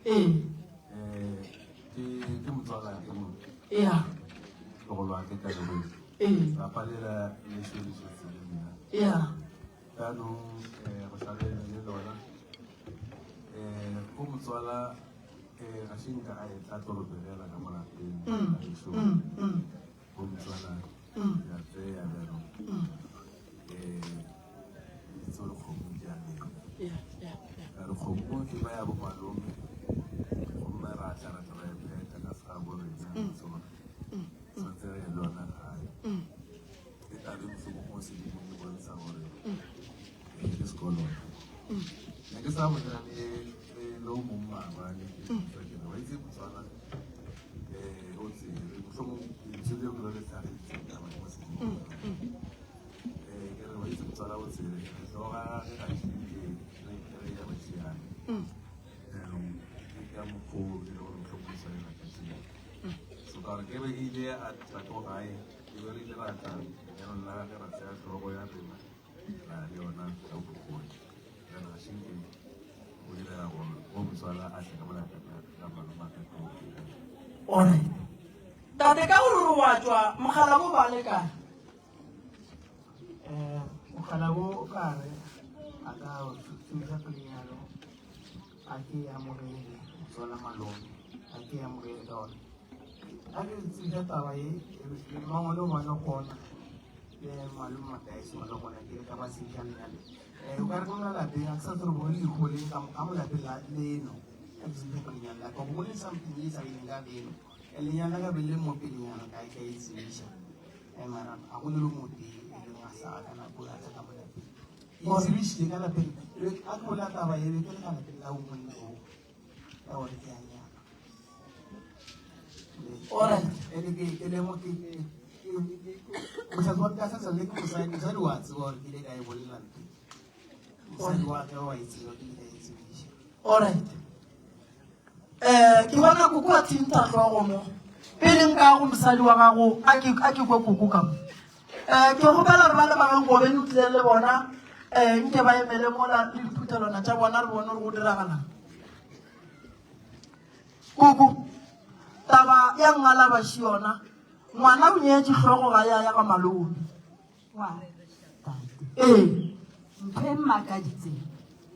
ee ke motswala ke mo ea tlogolo wa ke ka leboe ee lapa lela le šedišetse le nna ea jaanong um go sale le lona um go motswala um ga se nka a etla toropelela ka mo lapeng la gešo go motswala ya tseya jaanong um itse gore kgomo ke ya lena ka re kgomo ke ba ya bo malome gomme ra tla ra tla ra e phetha ka sa bo rena tsona tshwanetse re ye le yona gae e tla be mohlomong mo sedimong e bontsha gore eh, ke sekoloto ne ke sa bolela le le le o mong maabane ke ke re wa itse motswana um o tsere mohlomong lentswe leo ke lo le tlhagetse taba mo sedimong um ke re wa itse motswana o tsere hloga ge ga ke re re ya batšiane um ke ka mokgwa o e le gore mohlomong o tshwanela ka teng so ka gore ke be ile a tla ko gae ke be re ile ra tla lenyalong la gage ra tsaya hlogo ya rena ra ya le yona ka bokgoni re ga shinke o direla gore o motswala a tle ka molapeng la malome a ka ko Alright. Tate ka gore re wa tšwa mogala bo ba le kae? um mogala wo o ka re a ka o tsoša pelenyalo a ke amogele motswala malome a ke amogele ka gore a ke tsebiša taba ye mangwalo ba le gona le malome mataese ba le gona ke re ka ba tsebiša lenyalo um o ka re ka mo lapeng a ke sa tsere gore le ikgoleng ka mo lapeng la leno ka ke tsebiša ka lenyalo la ka go le something e sa ileng ka leno lenyalo la ka be le mo pelenyana ka ka e tsebiša um mara ga go le le motee e leng a sa ka nako a tla ka mo lapeng ke tsebišile ka lapeng a ke bolela taba e be ke le ka lapeng la monna oo ka gore ke a nyala Alright. ene ke ke lemo ke mosadi wa ka sa le ke mosadi mosadi wa tseba gore ke ile ka e bolela ntho mosadi wa ka wa e tseba ke ile ka e tsebiša Alright. Eh ke bona koko a thinta hlogo mo. Pele nka go mosadi wa gago a ke a ke kwe koko ka mo. Eh ke gopela gore ba le bangwe go be ntle le bona eh nke ba emele mola le diphuthelwana tša bona re bone gore go diragalang. Koko taba ya ngala ba shi yona ngwana o nyetše hlogo ga ya ya ga malome. Wa tate. Ee. Ntho e mmakaditseng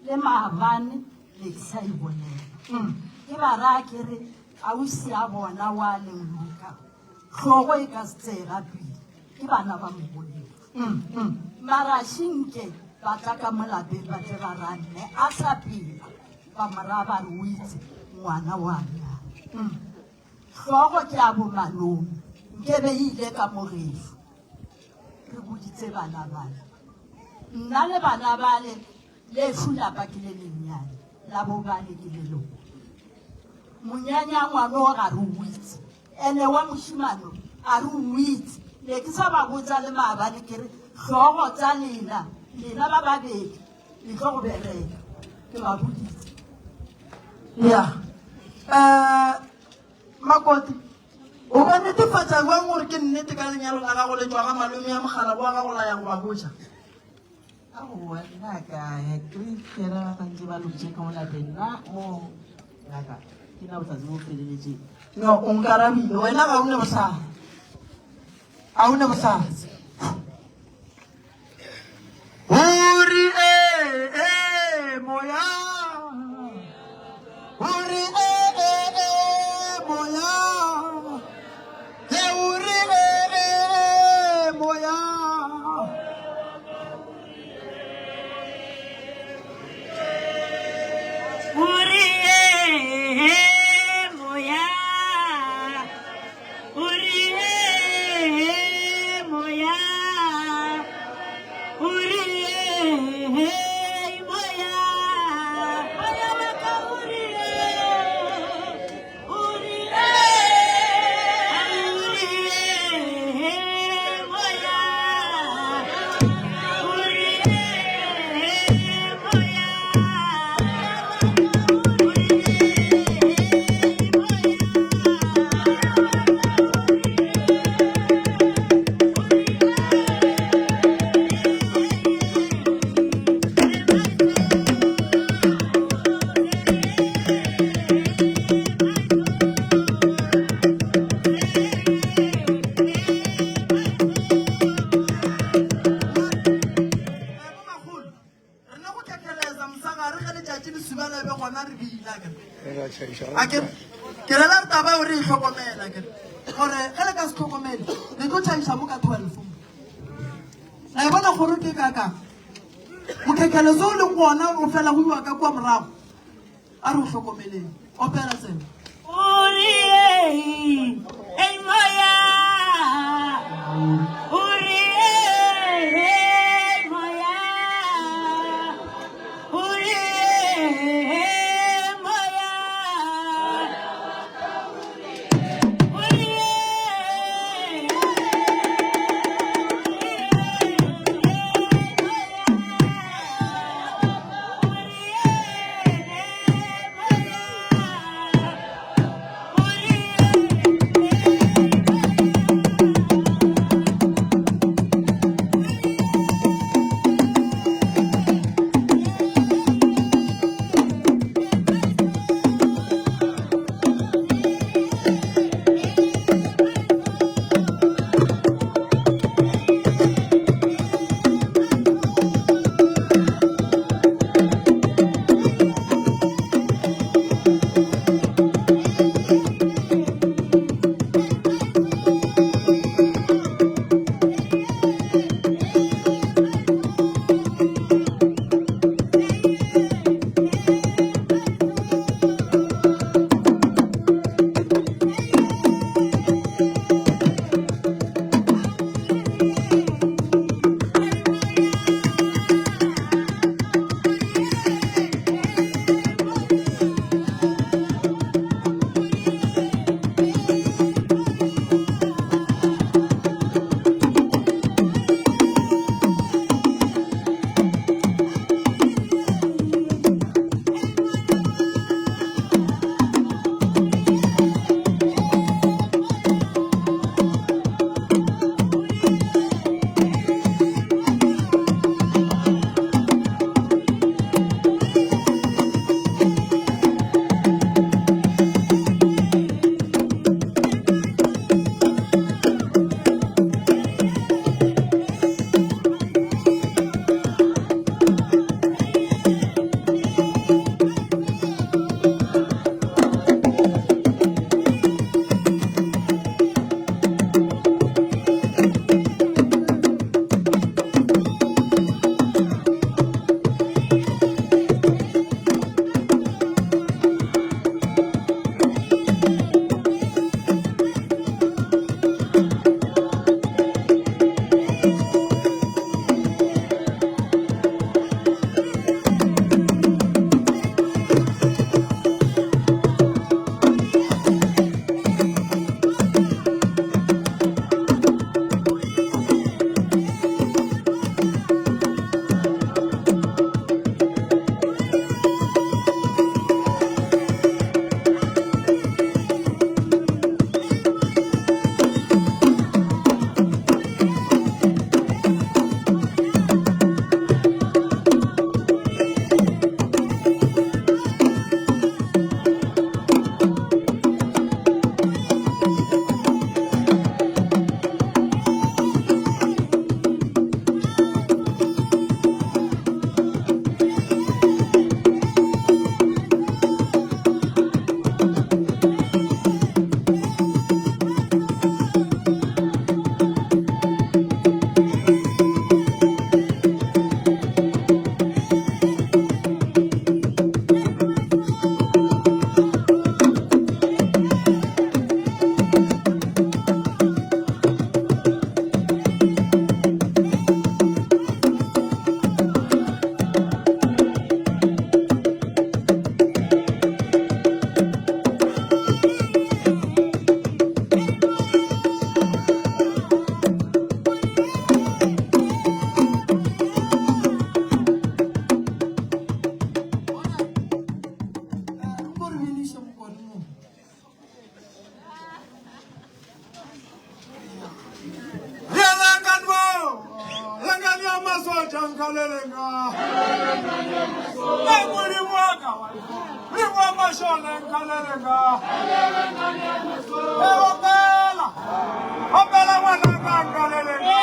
le maabane ne ke sa e bolela. Ke ba raya ke re ausi a bona wa leng Luka hlogo e ka se tseye gapele ke bana ba mogoleng. Mara shinke ba tla ka mo lapeng ba tle ba raya mme a sa phela ba mo raya ba re o itse ngwana wa nyala. Hlogo ke a bo malome nkebe e ile ka mo gešo. Re boditse bana bale. Nna le bana bale lešu lapa ke le lennyane la bo bale ke le legolo. Monyanya ngwano ga re o itse ene wa mošimano a re o itse. Ne ke sa ba botsa le maabane ke re hlogo tsa lena lena ba babedi le tlo go bereka ke ba boditse. Ya. Eh makoti. O ka netefatša bjang gore ke nnete ka lenyalo la gago le tšwa ga malome ya mogala wa gago la ya go ba botša? Aowa, nna ka ya kry kera ba santse ba lokitše ka mo lapeng nna mo ngaka ke na bohlatse bo feleletšeng. No, o nkarabile. Wena ga o ne bohlatse. Ga o ne bohlatse. Hore eh eh moya. Hore eh eh eh moya. He hore eh eh moya. Hore eh eh moya. Hore eh eh moya. Hore eh eh moya. Moya wa ka hore eh. Hore eh. Hore eh moya. Hore eh moya. Makgolo, re ne go kekeleza mosegare ge letšatši le subela e be gona re bile akere. Akere ke rela re taba eo re e hlokomela akere gore ge le ka se hlokomele le tlo tšhaiša mo ka 12 mo. La e bona kgoro ke kaka mokhekelezo o leng gona o fela go iwa ka kua morago a re o hlokomeleng opela tsela. Uri ei, ei moya. Uri ei, ei moya. Uri ei, ei moya. Uri ei, Etša nkaleleng a. E Modimo wa ka wa Modimo wa mašole nkaleleng a. E opela, opela ngwanaka nkaleleng a.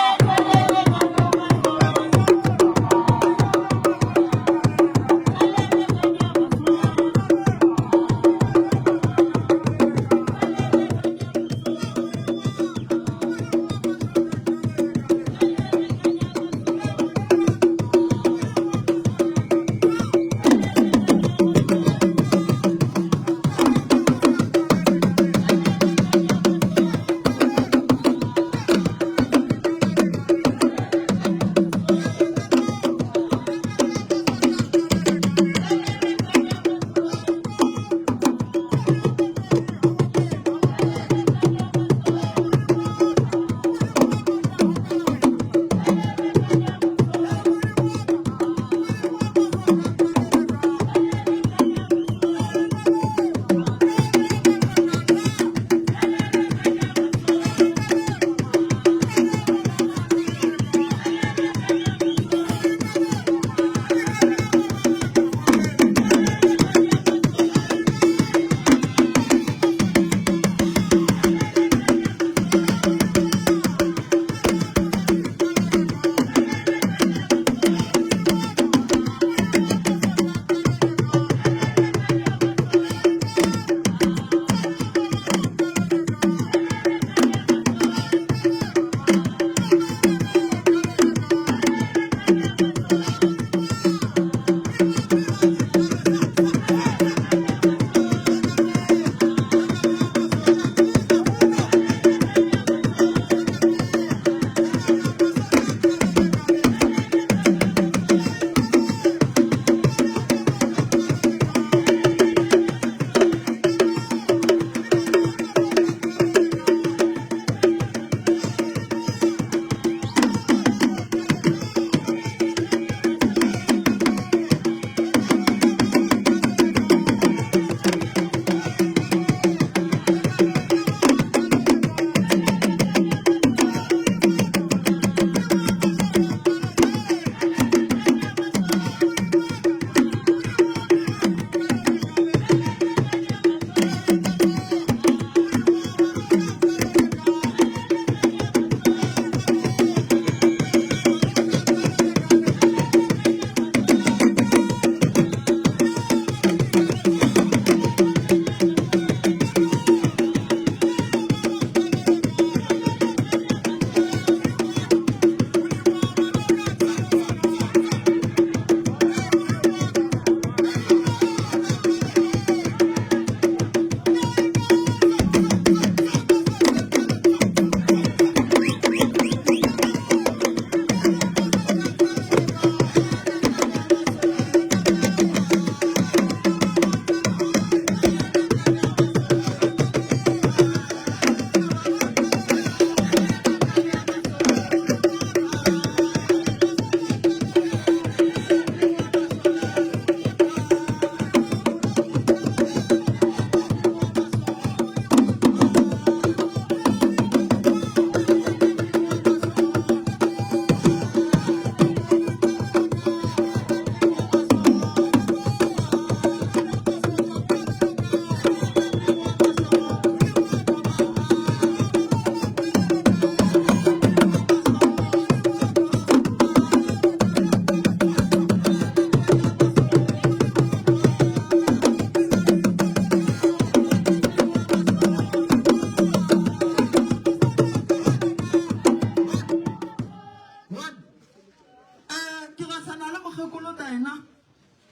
Ke gahlana le mokgekolo Daina.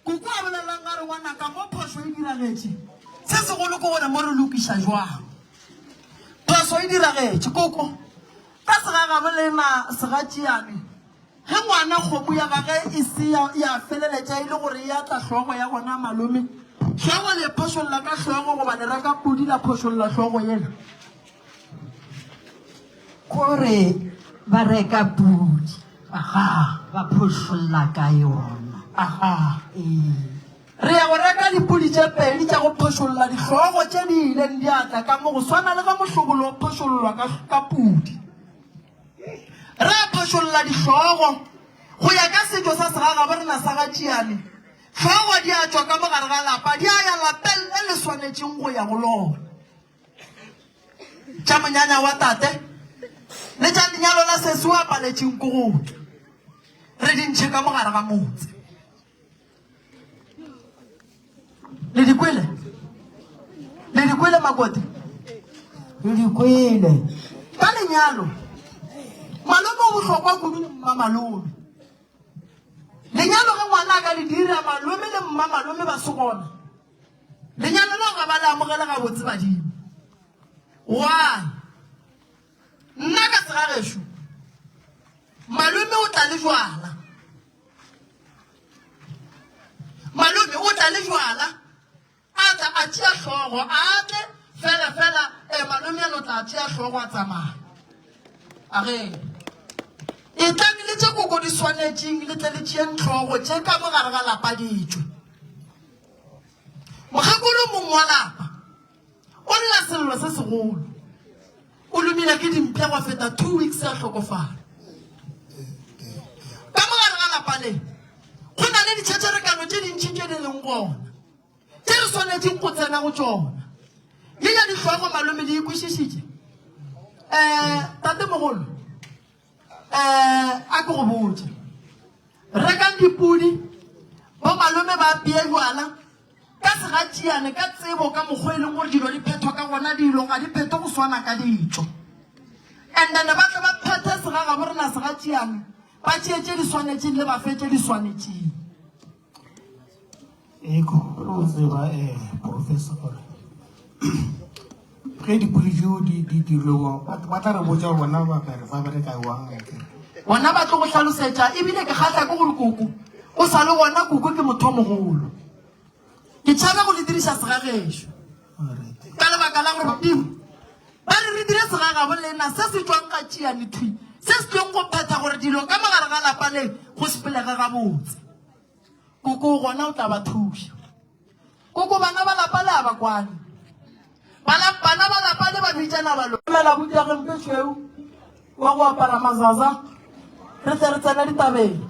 Koko a bolelang a re, Ngwanaka, mo phošo e diragetše. Se segolo ke gore mo re lokiša jwang. Phošo e diragetše, Koko. Ka segagabo lena segatšiane, ge ngwana kgomo ya gage e se ya, ya feleletša e le gore e atla hlogo ya gona malome, hlogo le e phošolla ka hlogo goba le reka pudi la phošolla hlogo yela. Kore ba reka pudi. Aha. Ba phošolla ka yona. Aha. Ee. Re ya go reka dipudi tše pedi tša go phošolla dihlogo tše di ileng di a tla ka mo go swana le ge mohlobolo o phošollwa ka, ka pudi. Re a phošolla dihlogo. Go ya ka setšo sa segagabo rena sa ga Tšiane, hlogo di a tšwa ka mo gare ga lapa di a ya lapeng le le swanetšeng go ya go lona. Tša monyanya wa tate le tša lenyalo la sesi o a paletšeng ko go tla, re di ntšhe ka mo gare ga motse. Le di kwele? Le di kwele makoti? Re di kwele. Ka lenyalo, malome o bohlokwa kudu le mmamalome. Lenyalo ge ngwana a ka le dira malome le mmamalome ba se gona, lenyalo leo ga ba le amogele gabotse badimo. Why? Nna ka segagešo, malome o tla le jwala. Malome o tla le jwala, a tla a tšea hlogo, a tle fela fela, e malome a no tla a tšea hlogo a tsamaya. A re, Etlang le tše koko di swanetšeng, le tle le tšeeng hlogo tše ka mo gare ga lapa di tšwe. Mokgekolo mong wa lapa o lla sello se segolo. O lomile ke dimpša gwa feta 2 weeks a hlokofala. Ka mo gare ga lapa le go na le ditšhetšherekano tše dintši tše di leng gona tše re swanetšeng go tsena go tšona. Ye ya dihlogo malome le e kwešišitše? Um tatemogolo um a ke go botše. Rekang dipudi, bo malome ba apeye jwala ka segatšiane, ka tsebo, ka mokgwa e leng gore dilo di phethwa ka gona, dilo ga di phethwe go swana ka ditšo. And then ba tle ba phethe segagabo rena segatšiane, ba tšee tše di swanetšeng le ba fe tše di swanetšeng. Ee, ke gopola go tseba um professor gore ge dipudi tšeo di di dirilwe ba tla re botša gore bona ba bere ba bereka jwang akere. Bona ba tlo go hlalosetša ebile ke kgahla ke gore koko o sa le gona, koko ke motho o mogolo. Ke tšhaba go le diriša segagešo ka lebaka la gore Modimo ba re re dire segagabo lena se se tšwang ga tšiane thwi se se tlong go phetha gore dilo ka mogare ga lapa le go sepelege gabotse. Koko gona o tla ba thuša. Koko bana ba lapa le a ba kwane. Bana bana ba lapa le ba bitšana ba lo. Dumela butiageng tše tšhweu wa go apara mazaza re tle re tsene ditabeng.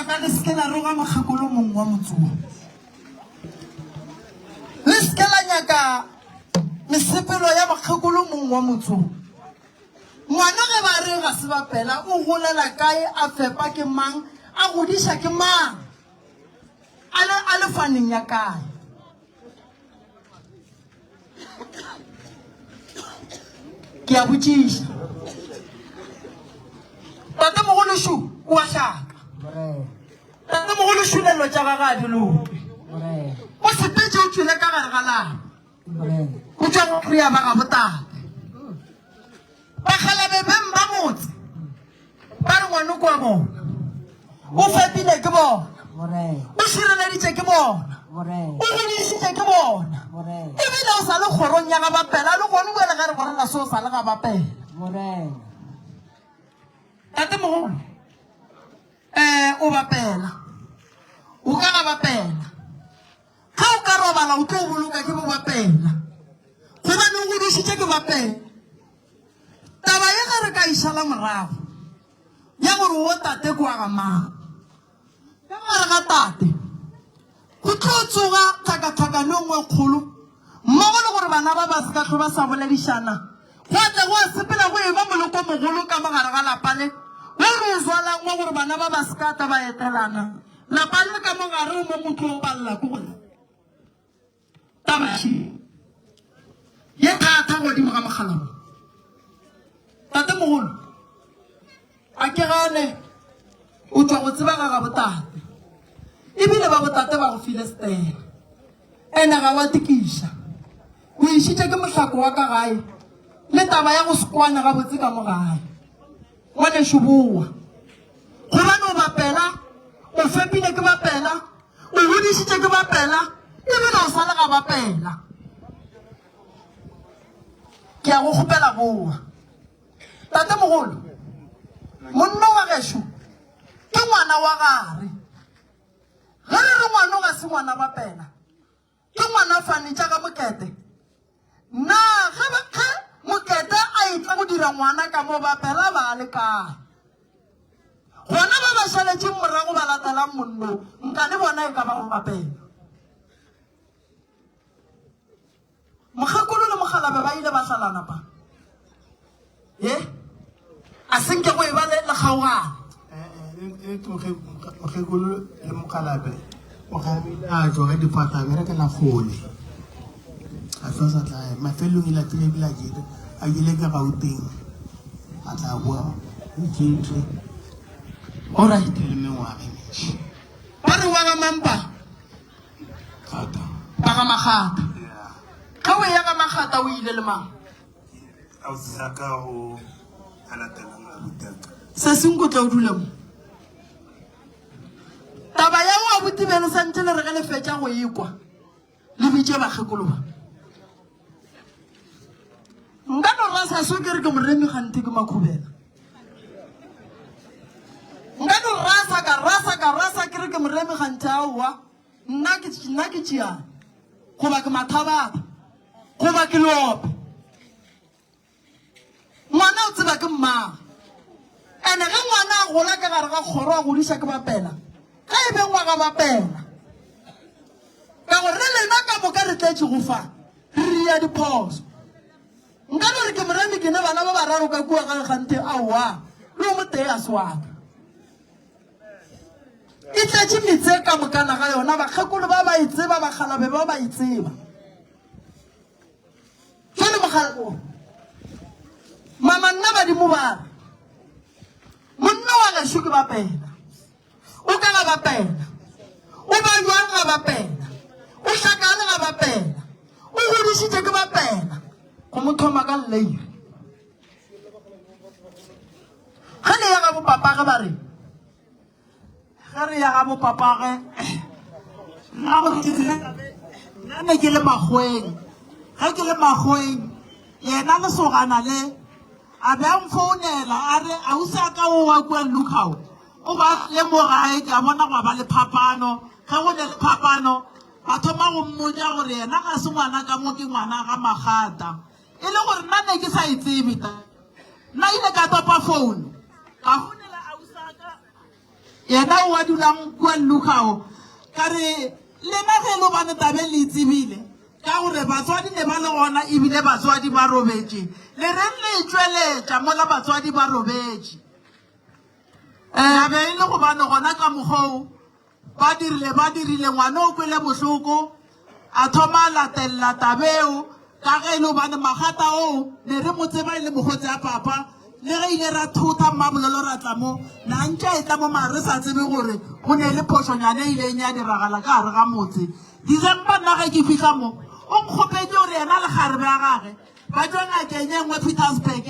ka, le se ke la roga mokgekolo mong wa motse wo. Le se ke la nyaka mesepelo ya mokgekolo mong wa motse wo. Ngwana ge ba re ga se bapela, o golela kae, a fepa ke mang, a godiša ke mang, a le, a le faneng ya kae? Ke a botšiša. Tatemogolo šo o a hlaka. Tatemogolo šo lelo tša gagwe a di lope. O sepetše o tšwele ka gare ga lapa. O tšwa go kry-a ba gabo tate. Bakgalabe beng ba motse ba re ngwanoko wa bona o fepile ke bona, o šireleditše ke bona, o godišitše ke bona, ebile o sa le kgorong ya ga Bapela le gone bjale ge re bolela se o sa le ga Bapela. Tatemogolo, um o Bapela, o ka ga Bapela. Ge o ka robala o tlo boloka ke bobapela, gobane o godišitše ke bapela. Taba ye ge re ka e šala morago ya gore wo tate ke wa ga mang, ka gare ga tate go tlo tsoga tlhakatlhakano e nngwe e kgolo, mmogo le gore bana ba ba se ka hlwe ba sa boledišana, gwa tla gwa sepela go eba moloko mogolo ka mo gare ga lapa le, wo re o zwalang wa gore bana ba ba se ka tla ba etelana. Lapa le ka mo gare o mo go tlo palela ke gore taba še ye thata godimo ga mogala wo. Tatemogolo, a ke gane o tšwa go tseba ga ga botate, ebile ba botate ba go file setela, ene ga wa tikiša. O išitše ke mohlako wa ka gae le taba ya go se kwane gabotse ka mo gae. Ngwanešu boa. Gobane o bapela, o fepile ke bapela, o godišitše ke bapela, ebile o sa le ga bapela. Ke a go kgopela boa. Tatemogolo, monna wa gešo ke ngwana wa gare. Ge re re ngwano ga se ngwana bapela, Ke ngwana fane tša ga Mokete. Na ge, ge Mokete a etla go dira ngwana ka mo ba pela ba le kae? Gona ba ba šaletšeng morago ba latelang monno, nka le bona e ka ba go bapela. Mokgekolo le mokgalabe ba ile ba hlalana pa. Ye, a se nke go e ba le, le kgaogano. E tloge mokgekolo le mokgalabe, mokgalabe ile a tšwa ka dipata a berekela kgole. A tlo sa tla mafelong ile a file ebile a jele a jele ka Gauteng a tla boa iketle. All right. Le mengwaga e mentši. Ba re wa ga mampa? Gata. Ba ga Magata. Yeah. Ge o eya ga Magata o ile le mang? Ausi ya ka o a latelang abuti ya ka. Sesi nko tla o dule mo. Taba ya go abuti be le santše le re ge le fetša go ekwa le bitše bakgekolo ba. Nka no rasa so ke re ke moremi gante ke makhubela. Nka no rasa ka rasa ka rasa ke re ke moremi gante aowa nna ke nna ke tšiane goba ke mathabatha goba ke leope. Ngwana o tseba ke mmagwe. Ene ge ngwana a gola ka gare ga kgoro a godiša ke bapela, ge e be ngwaga bapela. Ka gore le lena ka moka re tletše go fa, re ria diphoso. Nka no re ke moremi ke ne bana ba bararo ka kua gae kganthe aowa, le o motee a se wa ka. E tletše metse ka mokana ga yona, bakgekolo ba ba e tseba, bakgalabe ba ba e tseba. Jwale mogala o, mama nna badimo ba re, monna wa gešo ke bapela, o ka ga bapela, o ba jwang ga bapela, o hlakane ga bapela, o godišitše ke bapela, go mo thoma ka lleire. Ge le ya ga bopapage ba re, Ge re ya ga bopapage, nna gore ke rile nna ne ke le makgoweng. Ge ke le makgoweng, yena lesogana le a be a mfounela a re ausi a ka o wa kua Luckau o ba le mo gae ke a bona gwa ba le phapano. Ge go ne le phapano ba thoma go mmotša gore yena ga se ngwana ka mo ke ngwana ga Makgata. E le gore nna ne ke sa e tsebe ta. Nna ile ka topa founu ka founela ausi a ka. Yena o a dulang kua Lugao. Ka re, Lena ge e le gobane taba e le e tsebile, ka gore batswadi ne ba le gona ebile batswadi ba robetše, le reng le e tšweletša mola batswadi ba robetše? Ya be e le gobane gona ka mokgwa wo ba dirile, ba dirile, ngwana o kwele bohloko, a thoma a latelela taba eo, ka ge e le gobane Magata oo ne re mo tseba e le mokgotsi a papa, le ge ile ra thotha Mmabololo ra tla mo, ne a ntše a etla mo mara re sa tsebe gore go ne le phošonyana e ileng ya diragala ka gare ga motse. December nna ge ke fihla mo, o nkgopetše gore yena le kgarebe ya gage ba tšwe ngakeng e nngwe Pietersburg,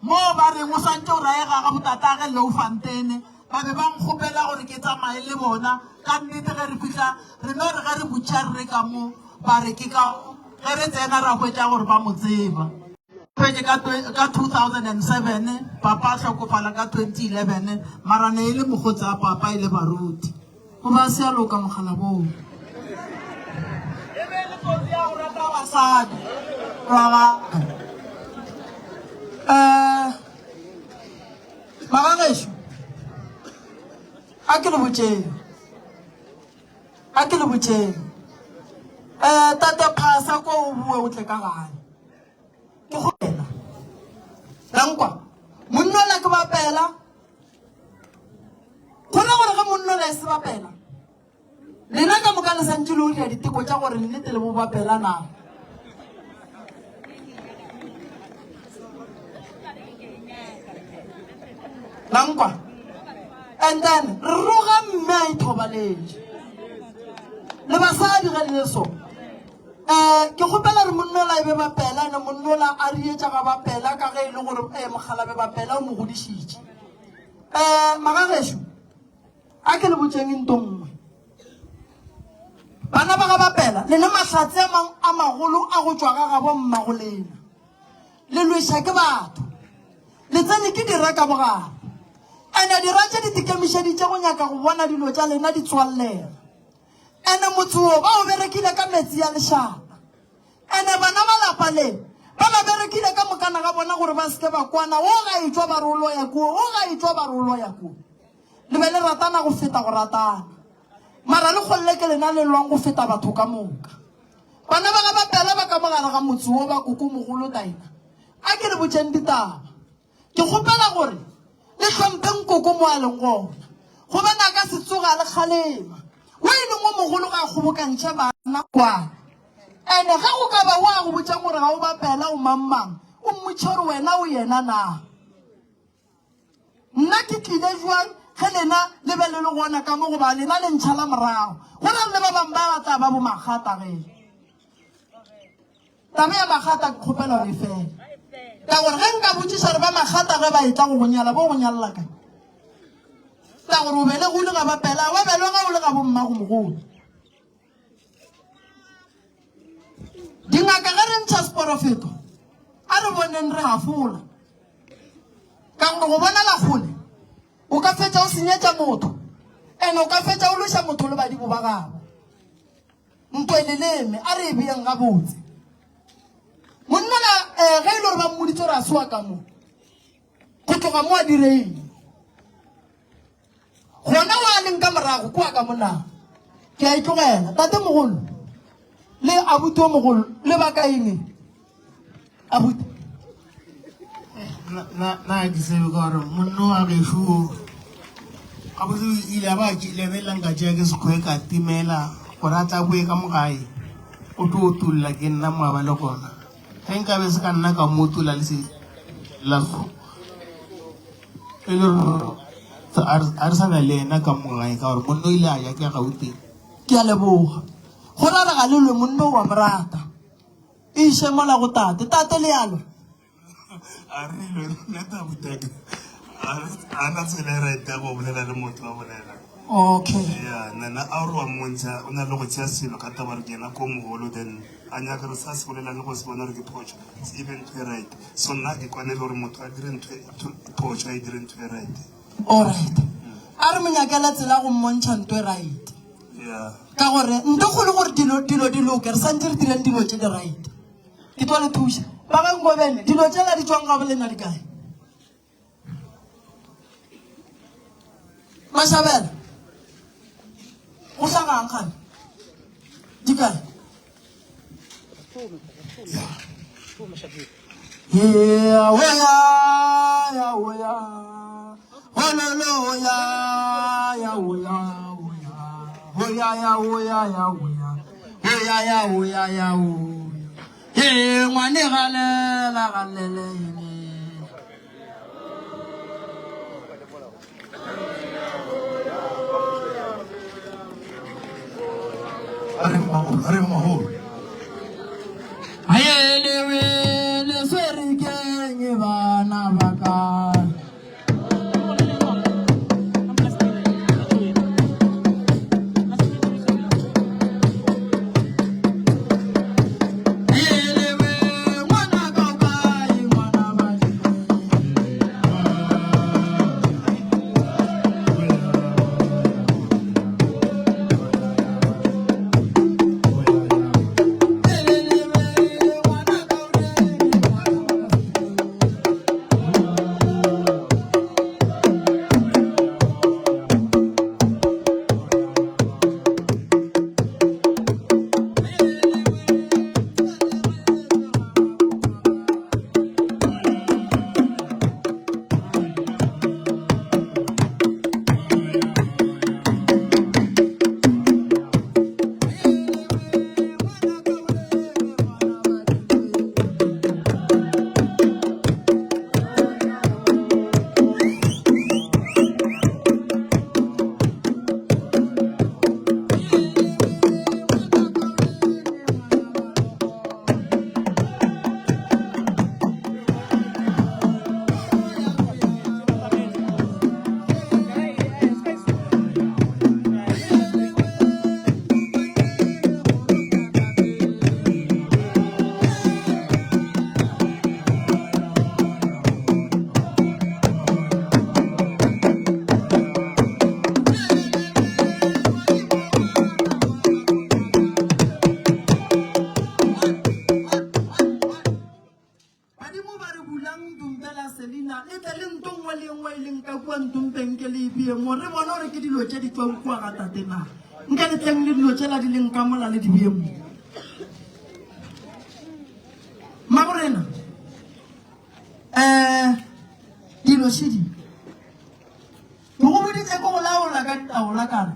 moo ba reng o swantše o raega ga botatage Louwfontein. Ba be ba nkgopela gore ke tsamaye le bona. Ka nnete ge re fihla, re no re ge re botšiša re re ka mo, ba re ke ka mo. Ge re tsena ra hwetša gore ba mo tseba. Fetše ka, ka 2007, papa a hlokofala ka 2011, mara ne e le mokgotsi a papa e le baruti. Go ba se a loka mokgalaboo. E be e le kotsi ya go rata basadi. Ra gagwe. Eh, Magagešo, a ke le botšeng, a ke le botšeng. Eh, tate phasa ko o boe o tle ka gae. Ke go wena. La nkwa, monnola ke bapela. Go ra gore ge monnola e se bapela, Lena ka moka le santše le o dira diteko tša gore nnete le bo bapela na. La nkwa? And then re roga mme a ithobaletše. Le basadi ge le le so. Eh, ke kgopela re monnola e be bapela ene monnola a re etša ga bapela ka ge e le gore eh, mokgalabe bapela o mo godišitše. Eh, magagešo, A ke le botšeng nto nngwe. Bana ba ga Bapela, lena mahlatse a mang a magolo a go tšwa ga gabo mmago lena. Le lweša ke batho. Le tsene ke dira ka bogare. Ene dira tše di tikemišeditše go nyaka go bona dilo tša lena di tswallega. Ene motse wo ba o berekile ka metsi a lešaba. Ene bana ba lapa le ba ba berekile ka mokana ga bona gore ba se ke ba kwana, wo ga etšwa ba re o loya kuo, wo ga etšwa ba re o loya kuo. Le be le ratana go feta go ratana. Mara le kgolle ke lena le lwang go feta batho ka moka. Bana ba ga Bapela ba ka mo gare ga motse wo ba kokomogolo Taina. A ke le botšeng ditaba. Ke kgopela gore le hlomphe nkoko mo a leng gona, gobane a ka se tsoge a le kgalema. Wo e leng o mogolo ga a kgobokantšhe bana kwana. Ene ge go ka ba wo a go botšang gore ga o bapela o mang-mang, o mmotše gore wena o yena na. Nna ke tlile jwang ge lena le be le le gona ka mo goba lena le ntšhala morago? Go na le ba bangwe ba ba tla ba bomagata ge. Taba ya magata ke kgopela gore e fele. Ka gore ge nka botšiša gore ba magata ge ba etla go go nyala, bo go nyalela kae? Ka gore o belege o le ga bapela, wa belega o le ga bommagomogolo. Dingaka ge re ntšha seporofeto, a re boneng re hafola. Ka gore go bonala kgole, o ka fetša o senyetša motho, and o ka fetša o lweša motho le badimo ba gabo. Ntwa e leleme, a re e beeng gabotse. Monna la eh, ge e le gore ba mmoditse gore a se wa ka mo, go tloga mo a dire eng? Gona wa leng ka morago kwa ka mona, ke a e tlogela. Tate mogolo le abuti o mogolo le ba ka eng? Abuti. Na na ke tsebe ka gore monna wa gešo gabotse o ile a ba lebelela nka tšea ke sekgoe ka timela gore a tla boe ka mo gae o tlo otolla ke nna mo a ba le gona ge nka be se ka nna ka mo otolla le se la so e le gore a re sa na le ena ka mo gae ka gore monna o ile a ya ke Gauteng. Ke a leboga. Go ra re ga le lwe monna o wa mo rata. E iše mola go tate. Tate le a lwa. A re lwe nna tabutaka a na tsela e right ya go bolela le motho a bolela. Okay. Ya nna a re wa mmontšha o na le go tšea selo ka taba gore ke yena ko mogolo then a nyaka gore sa se bolelang le go se bona gore ke phošo e be ntho e right. So nna ke kwane le gore motho a dire ntho e phošo a e dire ntho e right. Alright. A re mo nyakele tsela go mmontšha ntho e right. Ka gore nto kgolo gore dilo dilo di loke, re santse re direng dilo tše di right. Ke tlo le thuša. Ba ga Nkobene, dilo tšela di tšwang gabo lena di kae? Mashabela. nyakegang gane di kae? Yeah, oh yeah, yeah, oh yeah. Oh no, no, oh yeah, yeah, oh yeah, oh yeah. Oh yeah, yeah, oh yeah, yeah, oh yeah. Oh yeah, yeah, oh yeah, yeah, oh yeah. Ee, ngwane galela, galele, ene. A re mmagolo, a re mmagolo. Aye, le swere keng bana ba ka? Badimo ba re bulang ntumpela Selina le tle le nto nngwe le nngwe e leng ka kua ntumpeng ke le ebie mo re bone gore ke dilo tše di tswang kua ga tate na nka le tleng le dilo tšela di leng ka mola le di bie mo. Mmagorena um dilo šedi ke go boditše ko go laola ka ditaola kare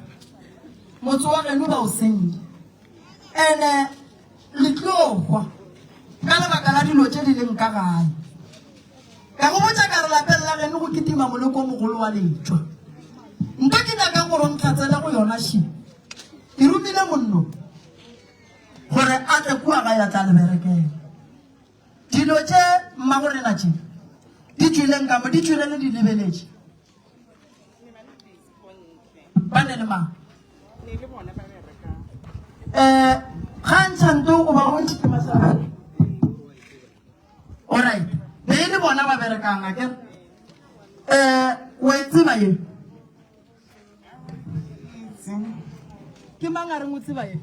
motse wa geno ba o sentše ene Le tlo hwa ka lebaka la dilo tše di leng ka gae. Ka go botša ka re lapeng la geno go kitima moleko o mogolo wa letšwa. Nto ke nyakang gore o ntlhatsele go yona še. Ke romile monno gore a tle kua gae a tla le berekela. Dilo tše mmagorena tše di tšwileng ka mo di tšwile le di lebeletše. Ba ne le mang? Eh, ga ntšha nto o ba bontšhitse masabane. Alright. Be e le bona ba berekang a kere. Eh, wa e tseba ye? Ke mang a reng o tseba ye?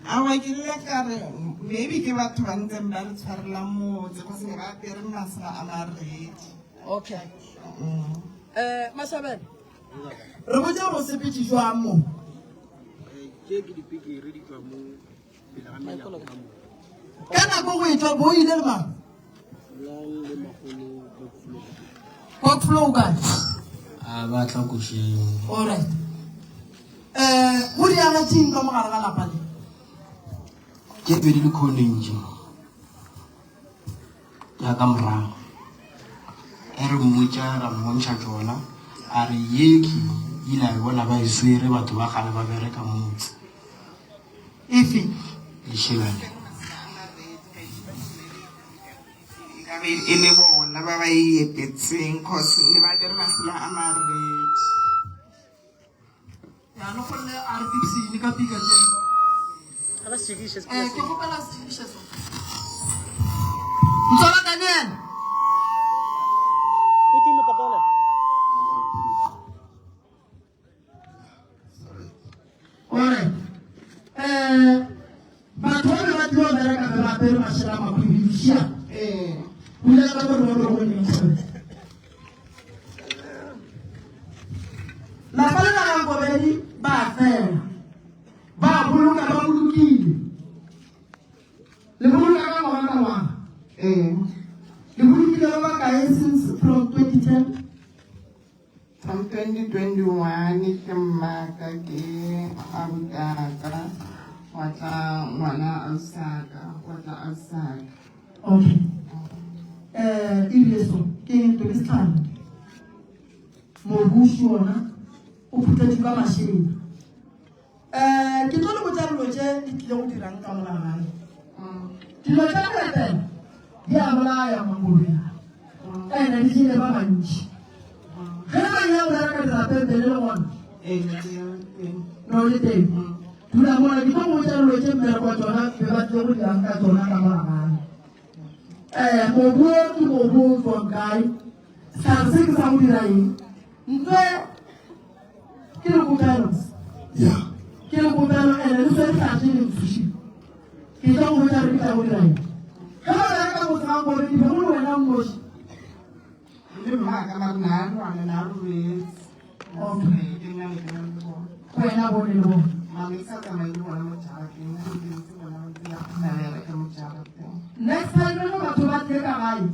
Aowa ke rile ka re maybe ke batho ba ntseng ba re tshwarela motse go se ba apere masela a maredi. Okay. Eh, Mashabela. Re botse go sepetse jwang mo? Tše ke dipikiri di tšwa mo pele ga menyako ka mo. Ka nako go etšwa bo ile le mang? Lang le magolo workflow. Workflow kae? A ba tla košeng. All right. Eh, go diagetšeng ka mogare ga lapa le? Tše pedi le khoneng tše. Ya ka morago. E re mmotša ra mmontšha tšona a re ye ke ile a e bona ba e swere batho ba kgale ba bereka motse. Efe? Lešela le. Nkabe e le bona ba ba e epetseng cause ne ba apere masela a maredi. Ya le gonne a re tipsine ka pika tše. Eh, ke kgopela se so. Ntswala Daniel. Ore eh batho ba be ba tlo bereka be ba apere mašela a makhwibidu šia. Ee. Bulela ka gore ba be go neng. fela. Ba boloka ba bolokile. Le boloka ka ngwaga ka ngwaga? Ee. Le bolokile ba bakae since from 2010? From 2021 ke mmaka ke abutaka wa tla ngwana ausaka wa tla ausaka. Okay. Eh, ebile so ke ntlo ke setlhare. Mobu ona o phuthetšwe ka mašela. Um ke tlo le botša dilo tše di tlile go dirang ka mola gae. Dilo tša go epela di a bolaya mangolong ene di jele ba bantši. Ge ba ya go reka dirapeng pele le gona no le teng dula mola ke tlo go botša dilo tše mmereko wa tšona be ba tlile go dirang ka tšona ka mola gae. Um mobu o ke mobu o tswang kae? Sehlare se ke sa go dira eng? Ntle ke lekopelo. Ya. Ke lekopelo ene le swere tlhatse le ntshushe. Ke tlo go botša re ke tla go dira eng. Ge ba bereka motse ga nkone di be go le wena mmoši. Le mma ka mare na lwana na robetse. Okay. Ke nna le ke na le bona. Wena bone le bona. Mama ke sa tsamaye le bona mo jarateng, ke ntse bona ba ntse ya bereka mo jarateng. Next time ge batho ba tle ka gae,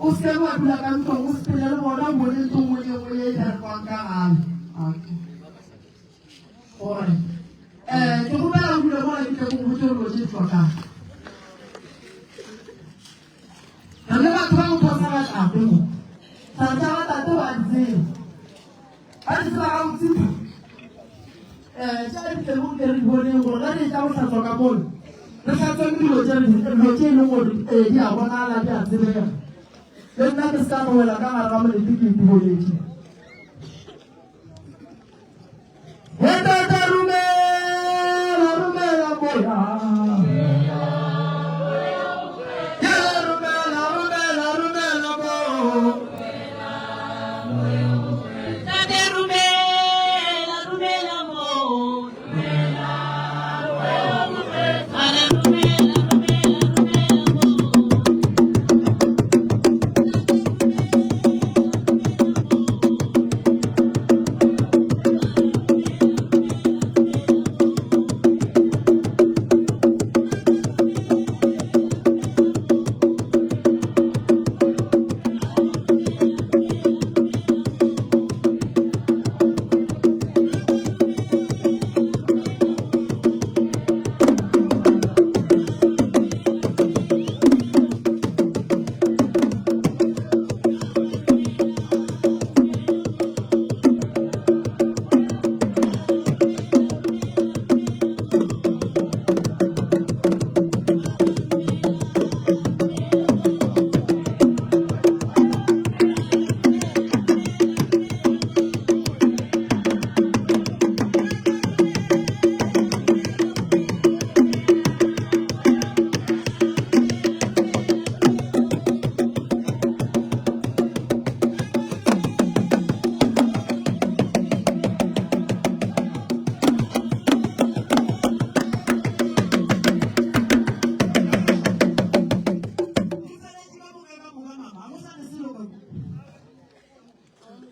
o se ke wa dula ka ntlong, o sepele le bona o bone ntho nngwe le nngwe ye e berekwang ka gae. Okay. Gore um ke kgopela o dule mola ke tle ke go botse dilo tše di hlokang. Re le batho ba go thosa ba tate mo. Tate ba tate ba di tseba. Ba di tseba gabotse. Um tša di tle mo ke re di boneng gore ge re etla go hlatswa ka mole, re hlatsweng dilo tše re dilo tše e leng gore ee di a bonala di a tsebega. Le nna ke se ka no wela ka gare ga molete ke itiboletše. He tata romela romela moya. Ye romela romela romela moya. Tate romela romela mo. Are romela romela romela mo.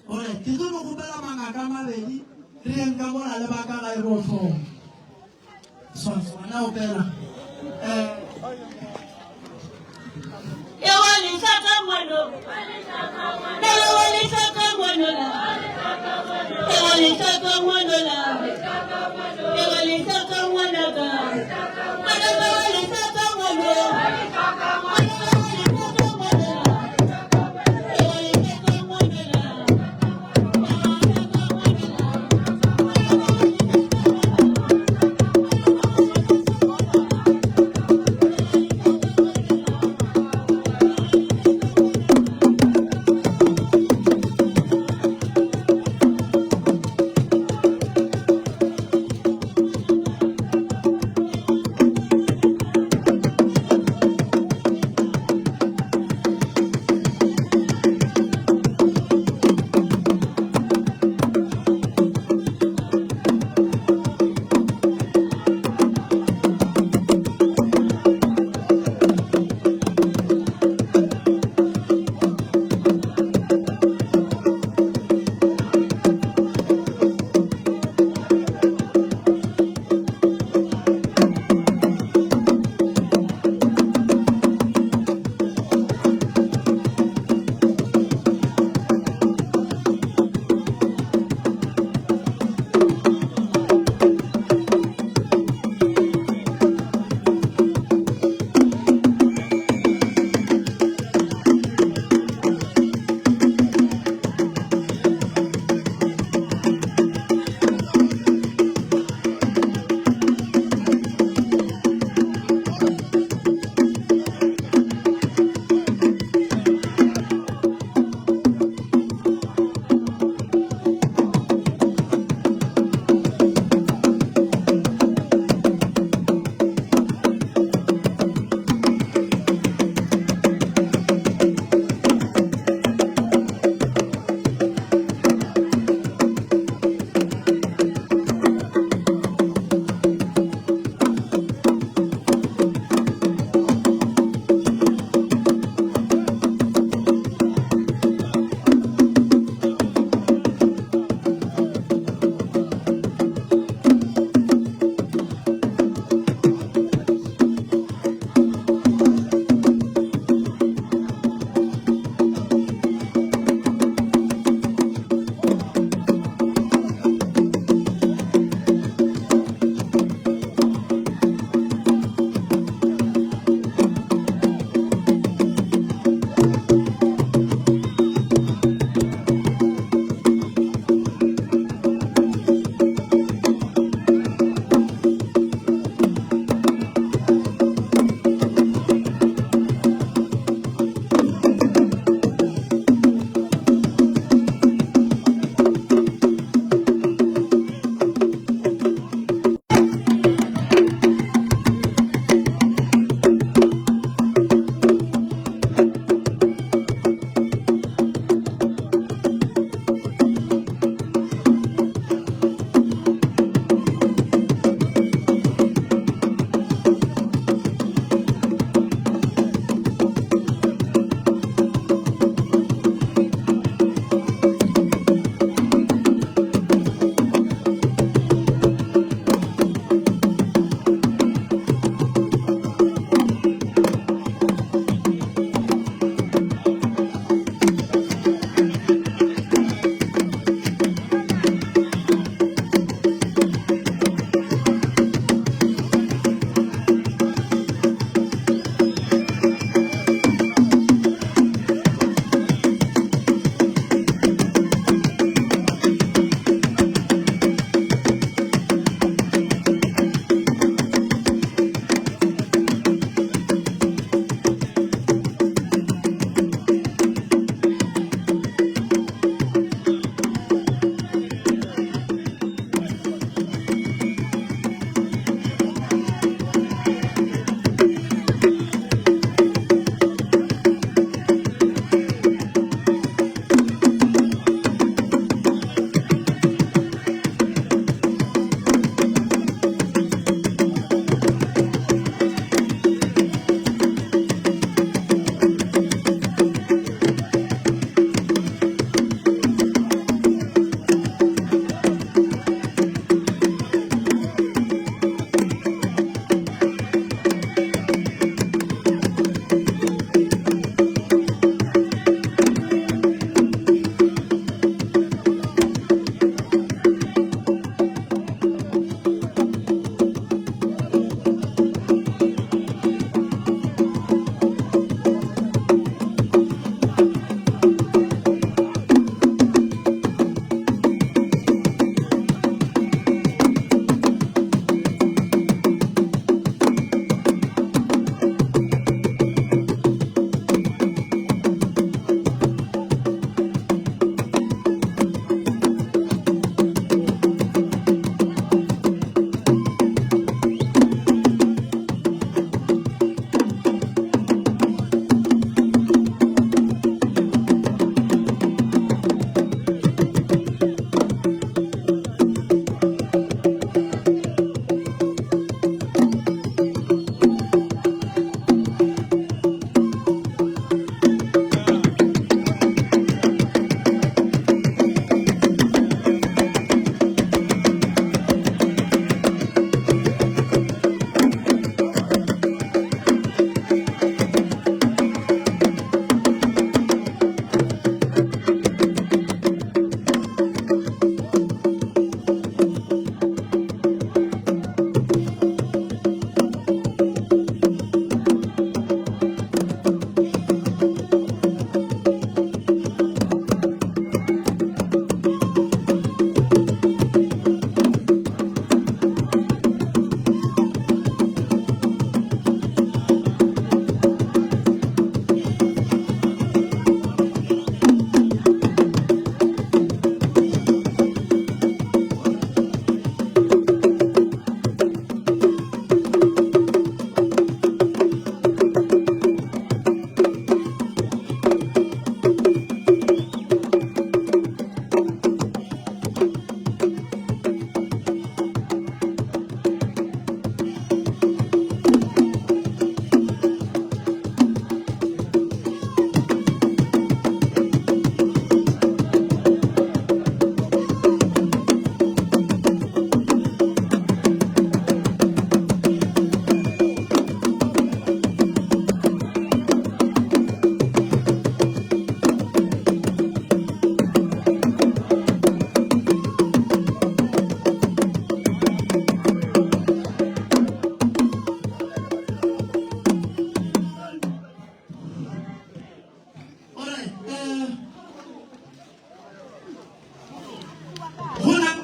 Gore ke tlo no kgopela mangaka a mabedi re yeng ka mola le ba ka gae ro hloma. Swa wena opela. Eh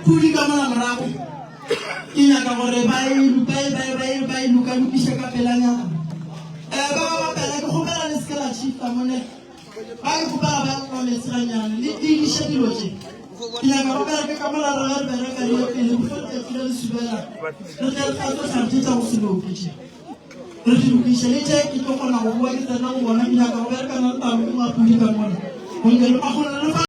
Pudi ka mola morago, ke nyaka gore ba e ba e ba e ba e ba e loka-lokiše ka pelanyana. Eh, ba ba bapela, ke kgopela le se ke la shifta mone. Ba ke kgopela ba nwa meetse gannyane, le tiiše dilo tše. Ke nyaka go bereke ka mola re ge re bereka re ye pele, before letšatši le le subela, re tle re hlatswe tlhare tše tša go se loke tše. Re di lokiše le tše ke tlo kgona go boa ke tsena go bona, ke nyaka go berekana le Talo le Mapudi ka mola. Gonne le makgone le fa.